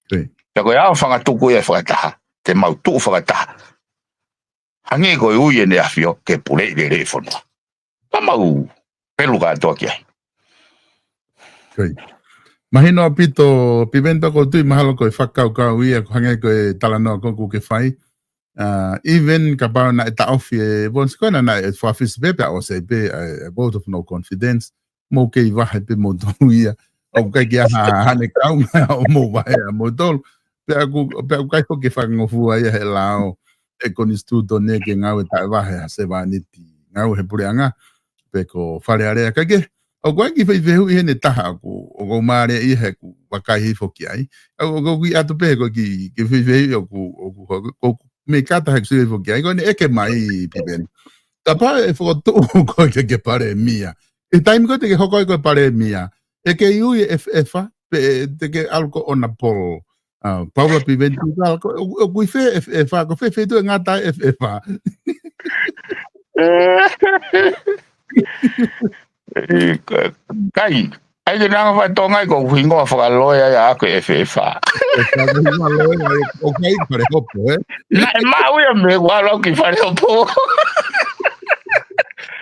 Pea ko e ʻao fanga tuku ia fakataha, te mau tuʻu fakataha. Hangē ko e ui ʻEne ʻAfio ke puleʻi lelei e fonua. Ka mau pelu kātoa ki ai. Mahino ʻaupito, Piveni, pea ʻoku ou tui mahalo ko e fakakaukau ia, ko e hangē ko e talanoa ko ē ʻoku ke fai. ʻA, even kapau naʻe taʻofi e vote ko ena naʻe fakafisi pē, pea ʻosi pē, ʻa e, ʻa e vote of no confidence. Mou kei vahe pē moutolu ia. ʻOku ʻikai ke ʻi ai ha, haʻane kaunga ʻo mou vahe ʻa moutolu. Pea ʻoku, pea ʻoku ʻikai foki ke fakangofua ia he lao ʻe konisitūtone ke ngāue taʻevahe ha sevāniti ngāue he puleʻanga. Pe ko Fale Alea kae kehe. ʻOku ʻi ai e kiʻi fehuʻi heni ʻe taha ʻoku, ʻoku ou mālieʻia he ʻoku vakai hifo ki ai. ʻOku, ʻoku ou kiʻi ʻatu pē he ko e kiʻi, kiʻi fehuʻi ʻoku, ʻoku, ʻoku, ʻoku mei kata he ʻoku ou sio hifo ki ai. Ko ʻene ʻeke mai Piveni. Kapau ʻe fokotuʻu koe ke, ke palēmia. ʻI he taimi ko ē te ke hoko ai ko e palēmia. ʻE kei ui e F F, pe te ke ʻalu ko ē ʻo na polo. ʻA, Paula Piveni Tuʻivalu, ko, ʻo, ʻoku ʻi fē e F F, ko fē feituʻu ʻe ngata ai e F F. ʻE, ka-, kai, ʻai ke nanga fai Tonga ʻi ko hingoa fakaloea ia ʻaʻaku e F F. ʻE, ka ko hingoa loea, ʻe, ʻoku ʻikai fale hopo, ē? Naʻe maʻu ia mei he ʻalu au ki fale hopo.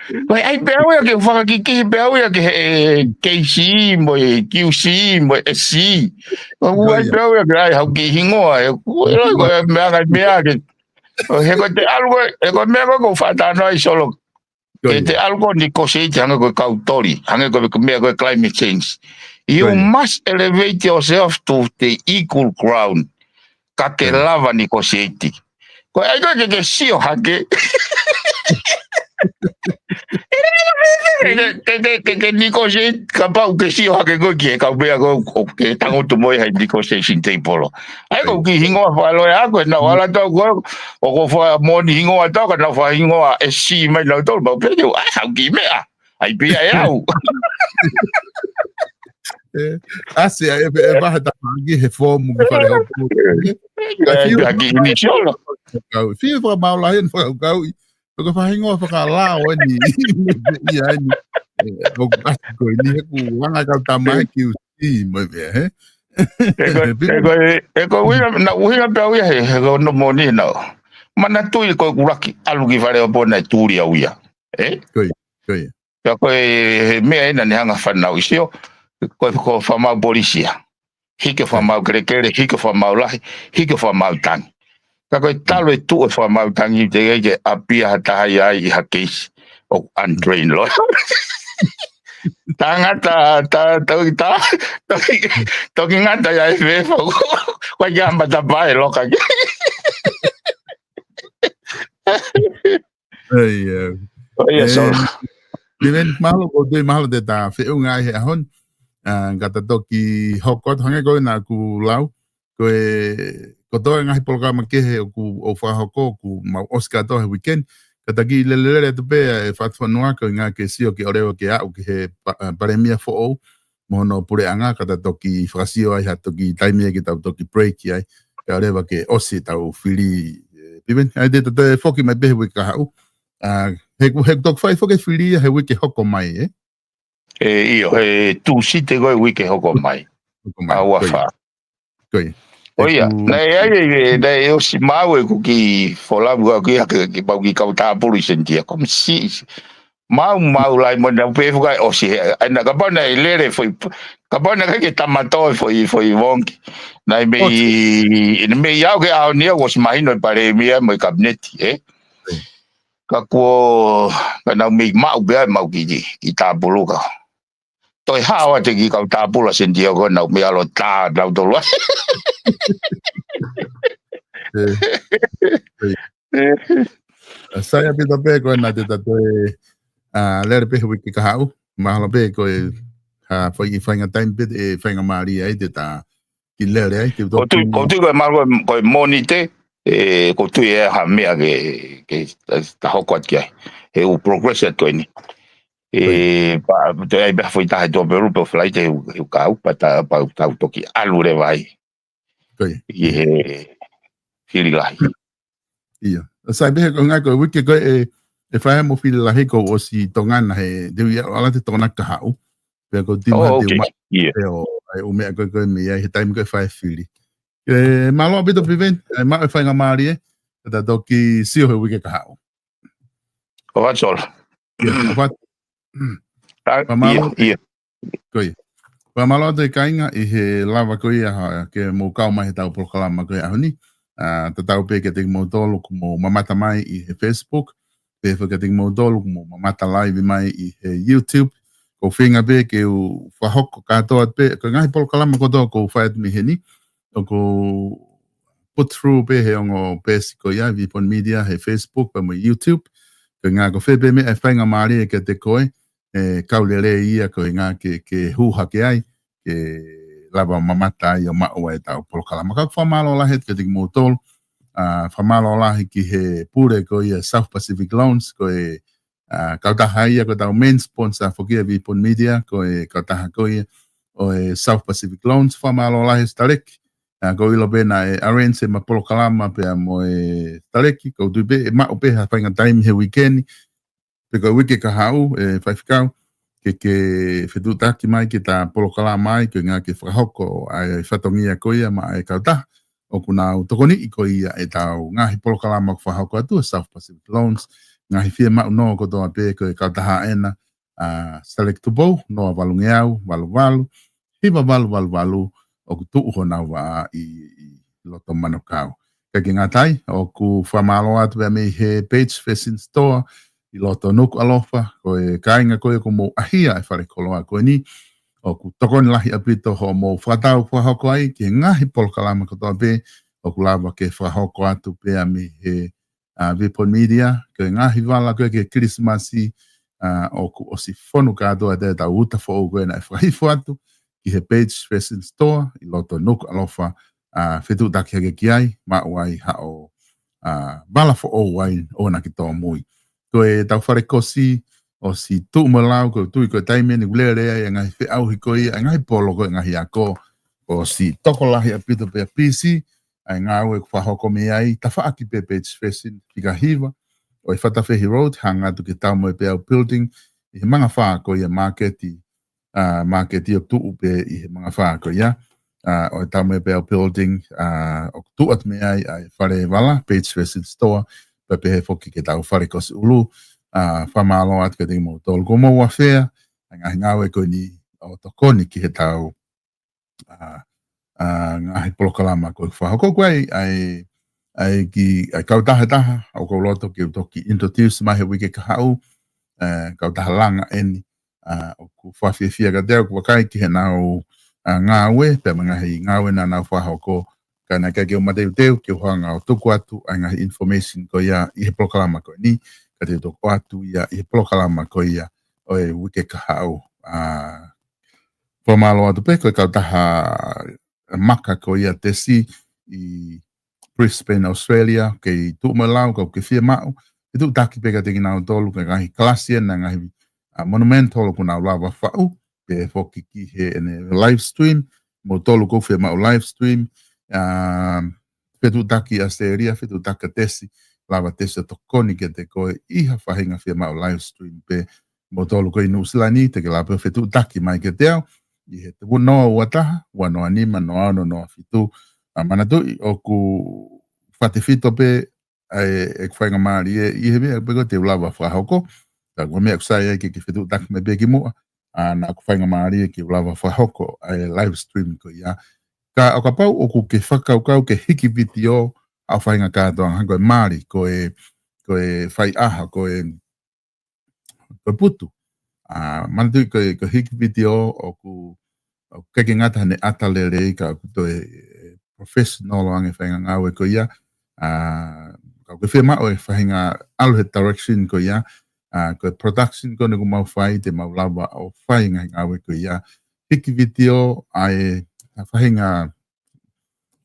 Ko e ʻai pē au ia ke fakakikihi pē au ia ki he K C mo e Q C mo e S C. Ko e ʻai pē au ia ke ʻai hau kiʻi hingoa, ʻe, ko e, ko e meʻa ngai meʻa ke. He ko e te ʻalu ko e, he ko e meʻa ko ē ʻoku ou fakatalanoa ai Solo. Ke te ʻalu ko ē ʻo negotiate hangē ko e kau toli, hangē ko e meʻa ko e climate change. You must elevate yourself to the equal ground. Ka ke lava negotiate. Ko e ʻai ko ē ke ke sio hake. Ke, ke, ke, ke, ke negotiate, kapau ke sio hake koe ki he kau meʻa ko ē ʻoku ke tangutu mo ia he negotiation table. ʻA ia ko e kiʻi hingoa fakaloea ko ē naʻa ku ala atu ko ē, ʻoku ou fakamoʻoni hingoa atu ka nau fakahingoa ʻe si mai nautolu, mau pehē ke u ʻai haʻaku kiʻi meʻa. ʻAi pē ia ʻe au. ʻE, ʻasi ʻa e, ʻe vahe tafaʻaki he foomu ki fale hopo. ʻE, ʻai pē ia kiʻi initial. Kau, fiu fakamaau lahi ʻeni fakakaukauʻi. Ko e faʻahinga fakalao ʻeni. Ia ʻeni. ʻE, ʻoku ʻasi ko eni he ʻoku anga kau tamai kiu si mo e meʻa, he? ʻE ko, ʻe ko, ʻe ko e ʻuhinga, naʻa ku ʻuhinga pē au ia he, he ko hono moʻoni naʻa ku manatuʻi ko ʻeku ʻuluaki ʻalu ki fale hopo naʻe tuli au ia. ʻE? Ko ia, ko ia. Pea ko e, he meʻa ʻeni naʻe hanga ʻe he fānau ʻo sio, ko e, ko e fakamaau polisi ia. Hiki e fakamaau kelekele, hiki e fakamaau lahi, hiki e fakamaau tangi. Ka ko e talu e tuʻu e fakamaau tangi, teʻeki ke ʻapi ha taha ia ʻi ha keisi ʻoku untrained lawyer. Tangata, ta, toki, ta, toki, toki ngata ia ʻe fefo. Ko ia mata pae loka ki. ʻAi, ʻa. ʻAi, ʻa, ʻe, Sola. Steven, mahalo ko e tui mahalo te ta feʻunga ai he ʻaho ni. ʻA, ka ta toki hoko atu hangē ko ē naʻa ku lau. Ko e, ko e toe ngaahi polokalama kehe ʻoku, ʻoku fakahoko, ʻoku mau ʻosi kātoa he weekend. Ka ta kiʻi lelelele atu pē ʻa e fakafonua ko e ʻuhinga ke sio ke ʻoleva ke aʻu ki he pa-, ʻa, palēmia foʻou. Mo hono puleʻanga, ka ta toki fakasio ai ha toki taimi ia ke tau toki break ai. Kae ʻoleva ke ʻosi ʻetau fili, ʻe, Steven. ʻAi te ta toe foki mai pē he uike kahaʻu. ʻA, he ʻoku, he ʻoku toki fai foki e fili ia he uike hoko mai, ʻe? ʻE, ʻio, he Tūsite ko ē uike hoko mai. Hoko mai, ʻa, ua ko ia. Fā. Ko ia. ʻOku ʻio, naʻe ʻi ai, ʻe, naʻe ʻosi maʻu ʻeku kiʻi folau ʻaʻaku ia ki he, ki he mau kiʻi kau tāpulu ʻi Senitī, ko e misi, misi. Mau, mau lahi mo nau pē fuka ʻosi he, ʻa, naʻa kapau naʻe lele foʻi, kapau naʻe ʻikai ke tamato e foʻi, foʻi vongi. Naʻe mei, ʻosi. Naʻe mei au ki he ʻaho ni ʻoku ʻosi mahino e palēmia mo e kapineti, ʻe? ʻIo. Ka kuo, ka nau mei maʻu pē ʻa e mau kiʻi, kiʻi tāpulu ka. Toe hao atu e kiʻi kau tāpulu ʻa Senitī ko ē nau mei ʻalu ʻo tā nautolu ai. ʻE, ʻe. ʻA, sai ʻaupito pē ko ena te ta toe, ʻa, lele pē he uike kahaʻu. Mahalo pē ko e, ha, fai, faʻahinga taimi pē, ʻe, faingamālie ai te ta kiʻi lele ai, te u toki. ʻOku ou tui, ʻoku ou tui ko e mahalo ko e, ko e Mōnite, ʻe, ʻoku ou tui ʻe ha meʻa ke, ke ta, ta hoko atu ki ai. He ʻoku progress atu eni. ʻE, ʻIo. Pea, toe ʻai pē ha foʻi taha ʻi tuʻa pē ʻo Falaite he ʻoku, he ʻoku kau, pea ta, pea tau toki ʻalu leva ai. ʻIo. ʻI he fili lahi. ʻIo. ʻA, sai pē he ko e ʻuhinga ko e uike ko ē ʻe, ʻe fai ai mo e fili lahi kuo ʻosi Tonga na he, te u ʻi ai ʻalu atu Tonga na kahaʻu. Pea ʻoku ou tui ʻe, ʻoku ou tui ʻe, ʻio. ʻIo, ʻa e ʻū meʻa ko ē ko ē mei ai he taimi ko ē fai e fili. ʻE, mālō ʻaupito Steven, ʻa e maʻu e faingamālie, ʻe, ta toki sio he uike kahaʻu. ʻOfa atu Sola. ʻIo, ʻofa atu. ʻA, fakamālō. ʻIo, ʻio. Ko ia. Fakamālō atu ʻe kāinga ʻi he lava ko ia ha, ke mou kau mai he ʻetau polokalama ko ē ʻaho ni. ʻA, tatau pē kiate kimoutolu ʻoku mou mamata mai ʻi he Facebook. Pehē foki kiate kimoutolu ʻoku mou mamata live mai ʻi he YouTube. ʻOku ou feinga pē ke u fakahoko kātoa pē, ko e ngaahi polokalama kotoa ʻoku ou fai atu mei heni. ʻOku ou put through pē he ongo peesi ko ia, Vipon Media, he Facebook, pea mo e YouTube. Ko e ʻuhinga ko fē pē meʻa ʻe faingamālie kiate koe, ʻe kau lelei ia ko e ʻuhinga ke, ke hū hake ai, ke lava mamata ai ʻo maʻu ai ʻetau polokalama. Ka ʻoku fakamālō lahi atu kiate kimoutolu, ʻa, fakamālō lahi ki he pule ko ia South Pacific Loans, ko e, ʻa, kautaha ia ko ʻetau main sponsor foki ʻa e Vipon Media, ko e kautaha ko ia ʻo e South Pacific Loans, fakamālō lahi Sitaleki. ʻA, ʻoku ou ʻilo pē naʻe arrange ʻema polokalama pea mo e Sitaleki, ʻoku ou tui pē ʻe maʻu pē ha faʻahinga taimi he uike ni, pe ko e uike kahaʻu, ʻe faifekau, ke, ke fetuʻutaki mai ke ta polokalama ai, ko e ʻuhinga ke fakahoko ʻa e fatongia ko ia maʻa e kautaha ʻoku nau tokoniʻi ko ia ʻetau ngaahi polokalama ʻoku fakahoko atu ʻa e South Pacific Loans, ngaahi fiemaʻu nō kotoa pē ko e kautaha ʻena, ʻa, Sitaleki Tupou, noa valungeau, valu valu, hiva valu valu valu, ʻoku tuʻu honau vaʻa ʻi, ʻi loto Manukau. Kae ʻikai ke ngata ai, ʻoku fakamālō atu pē mei he Page Fashion Store ʻi loto Nukuʻalofa, ko e kāinga ko ē ʻoku mou ʻahia e fale koloa ko eni, ʻoku tokoni lahi ʻaupito hoʻomou fakatau fakahoko ai ki he ngaahi polokalama kotoa pē ʻoku lava ke fakahoko atu pē mei he, ʻa, Vipon Media, ko e ngaahi vala ko ē ki he Kilisimasi, ʻa, ʻoku ʻosi fonu kātoa ʻetau uta foʻou ko ē naʻe fakahifo atu ki he Page Fashion Store ʻi loto Nukuʻalofa, ʻa, fetuʻutaki hake ki ai, maʻu ai haʻo, ʻa, vala foʻou ai ʻoua naʻa ke tōmui. Ko ʻetau fale kosi ʻosi tuʻu mo lau, ʻoku ou tui ko e taimi eni ʻoku lele ai e ngaahi feʻauhi ko ia, e ngaahi polo ko e ngaahi ako, ʻosi tokolahi ʻaupito pea pisi ʻa e ngāue ʻoku fakahoko mei ai, tafaʻaki pē Page Fashion, fika hiva ʻo e Fatafehi Road, hanga atu ki he Taumuepeau Building, ʻi he mangafā ko ia māketi, ʻa, māketi ʻoku tuʻu pē ʻi he mangafā ko ia, ʻa, ʻo e Taumuepeau Building, ʻa, ʻoku tuʻu atu mei ai ʻa e fale vala, Page Fashion Store, pea pehē foki ki heʻetau fale kosi ʻulu, ʻa, fakamālō atu kiate kimoutolu ʻoku mou afea ʻa e ngaahi ngāue ko eni ʻo tokoni ki heʻetau, ʻa, ʻa, ngaahi polokalama ko ē ʻoku fakahoko. Ko e, ʻa e, ʻa e ki, ʻa e kautaha ʻe taha ʻoku ou loto ke u toki introduce mai he uike kahaʻu, ʻa, kautaha langa eni, ʻa, ʻoku fakafiefia kiate au, ʻoku vakai ki heʻenau, ʻa, ngāue, pea mo e ngaahi ngāue naʻa nau fakahoko, ka naʻe ʻikai ke u mateuteu ke u hanga ʻo tuku atu ʻa e ngaahi information ko ia ʻi he polokalama ko eni, ka te u toki ʻoatu ia ʻi he polokalama ko ia ʻo e uike kahaʻu. ʻA, fakamālō atu pē ko e kautaha maka ko ia Tesi ʻi Brisbane, Australia, kei tuʻu mo lau, ka ʻoku ke fiemaʻu fetuʻutaki pē kiate kinautolu, ko e ngaahi kalasi ʻa e ngaahi, ʻa, monumental ʻoku nau lava faʻu, pea foki ki heʻene live stream, moutolu ʻoku fiemaʻu live stream, ʻa, fetuʻutaki Australia, fetuʻutaki Tesi, lava Tesi ʻo tokoni kiate koe ʻi ha faʻahinga fiemaʻu live stream pē, moutolu ko ē ʻi Nuʻusila ni, te ke lava pē ʻo fetuʻutaki mai kiate au, ʻi he tefulu noa ua taha, ua noa nima, noa ono, noa fitu, ʻa, manatuʻi ʻoku fakatefito pē ʻa e, ʻeku faingamālie ʻi he meʻa pē ko ē te u lava fakahoko, ka ko e meʻa ʻoku sai ai ke ke fetuʻutaki mai pē ki muʻa, ʻa, naʻa ku faingamālie ke u lava fakahoko ʻa e live stream ko ia. Ka ʻo kapau ʻoku ke fakakaukau ke hiki vitiō ʻa e faʻahinga kātoanga, ko e mali, ko e, ko e faiʻaho, ko e, ko e putu. ʻA, manatuʻi ko e, ko e hiki vitiō ʻoku, ʻoku ʻikai ke ngata heʻene ʻata lelei ka ʻoku toe, ʻe, professional ange faʻahinga ngāue ko ia. ʻA, ka ʻoku ke fiemaʻu e faʻahinga ʻalu he direction ko ia. ʻA, ko e production ko eni ʻoku mau fai te mau lava ʻo fai ngaahi ngāue ko ia. Hiki vitiō ʻa e, ʻa e faʻahinga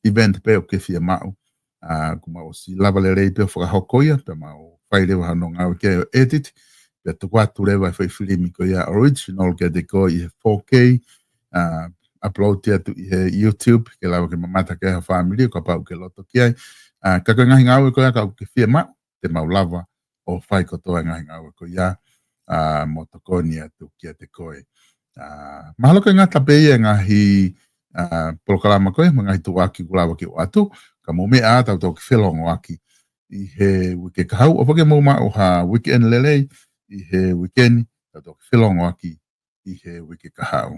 event pē ʻoku ke fiemaʻu. ʻA, ʻoku mau ʻosi lava lelei pē ʻo fakahoko ia, pea mau fai leva hano ngāue ki ai ʻo edit, pea tuku atu leva e foʻi filimi ko ia original kiate koe ʻi he four K, ʻa, upload atu ʻi he YouTube, ke lava ke mamata ki ai ho fāmili, ʻo kapau ʻoku ke loto ki ai. ʻA, ka ko e ngaahi ngāue ko ia ka ʻoku ke fiemaʻu, te mau lava ʻo fai kotoa e ngaahi ngāue ko ia, ʻa, mo tokoni atu kiate koe. ʻA, mahalo ʻoku ngata pē ia e ngaahi, ʻa, polokalama ko ia, mo e ngaahi tuʻuaki ʻoku lava ke ʻoatu, ka mou meʻa ā tau toki felongoaki ʻi he uike kahaʻu, ʻo pau ke mou maʻu ha weekend lelei ʻi he uike ni, tau toki felongoaki ʻi he uike kahaʻu.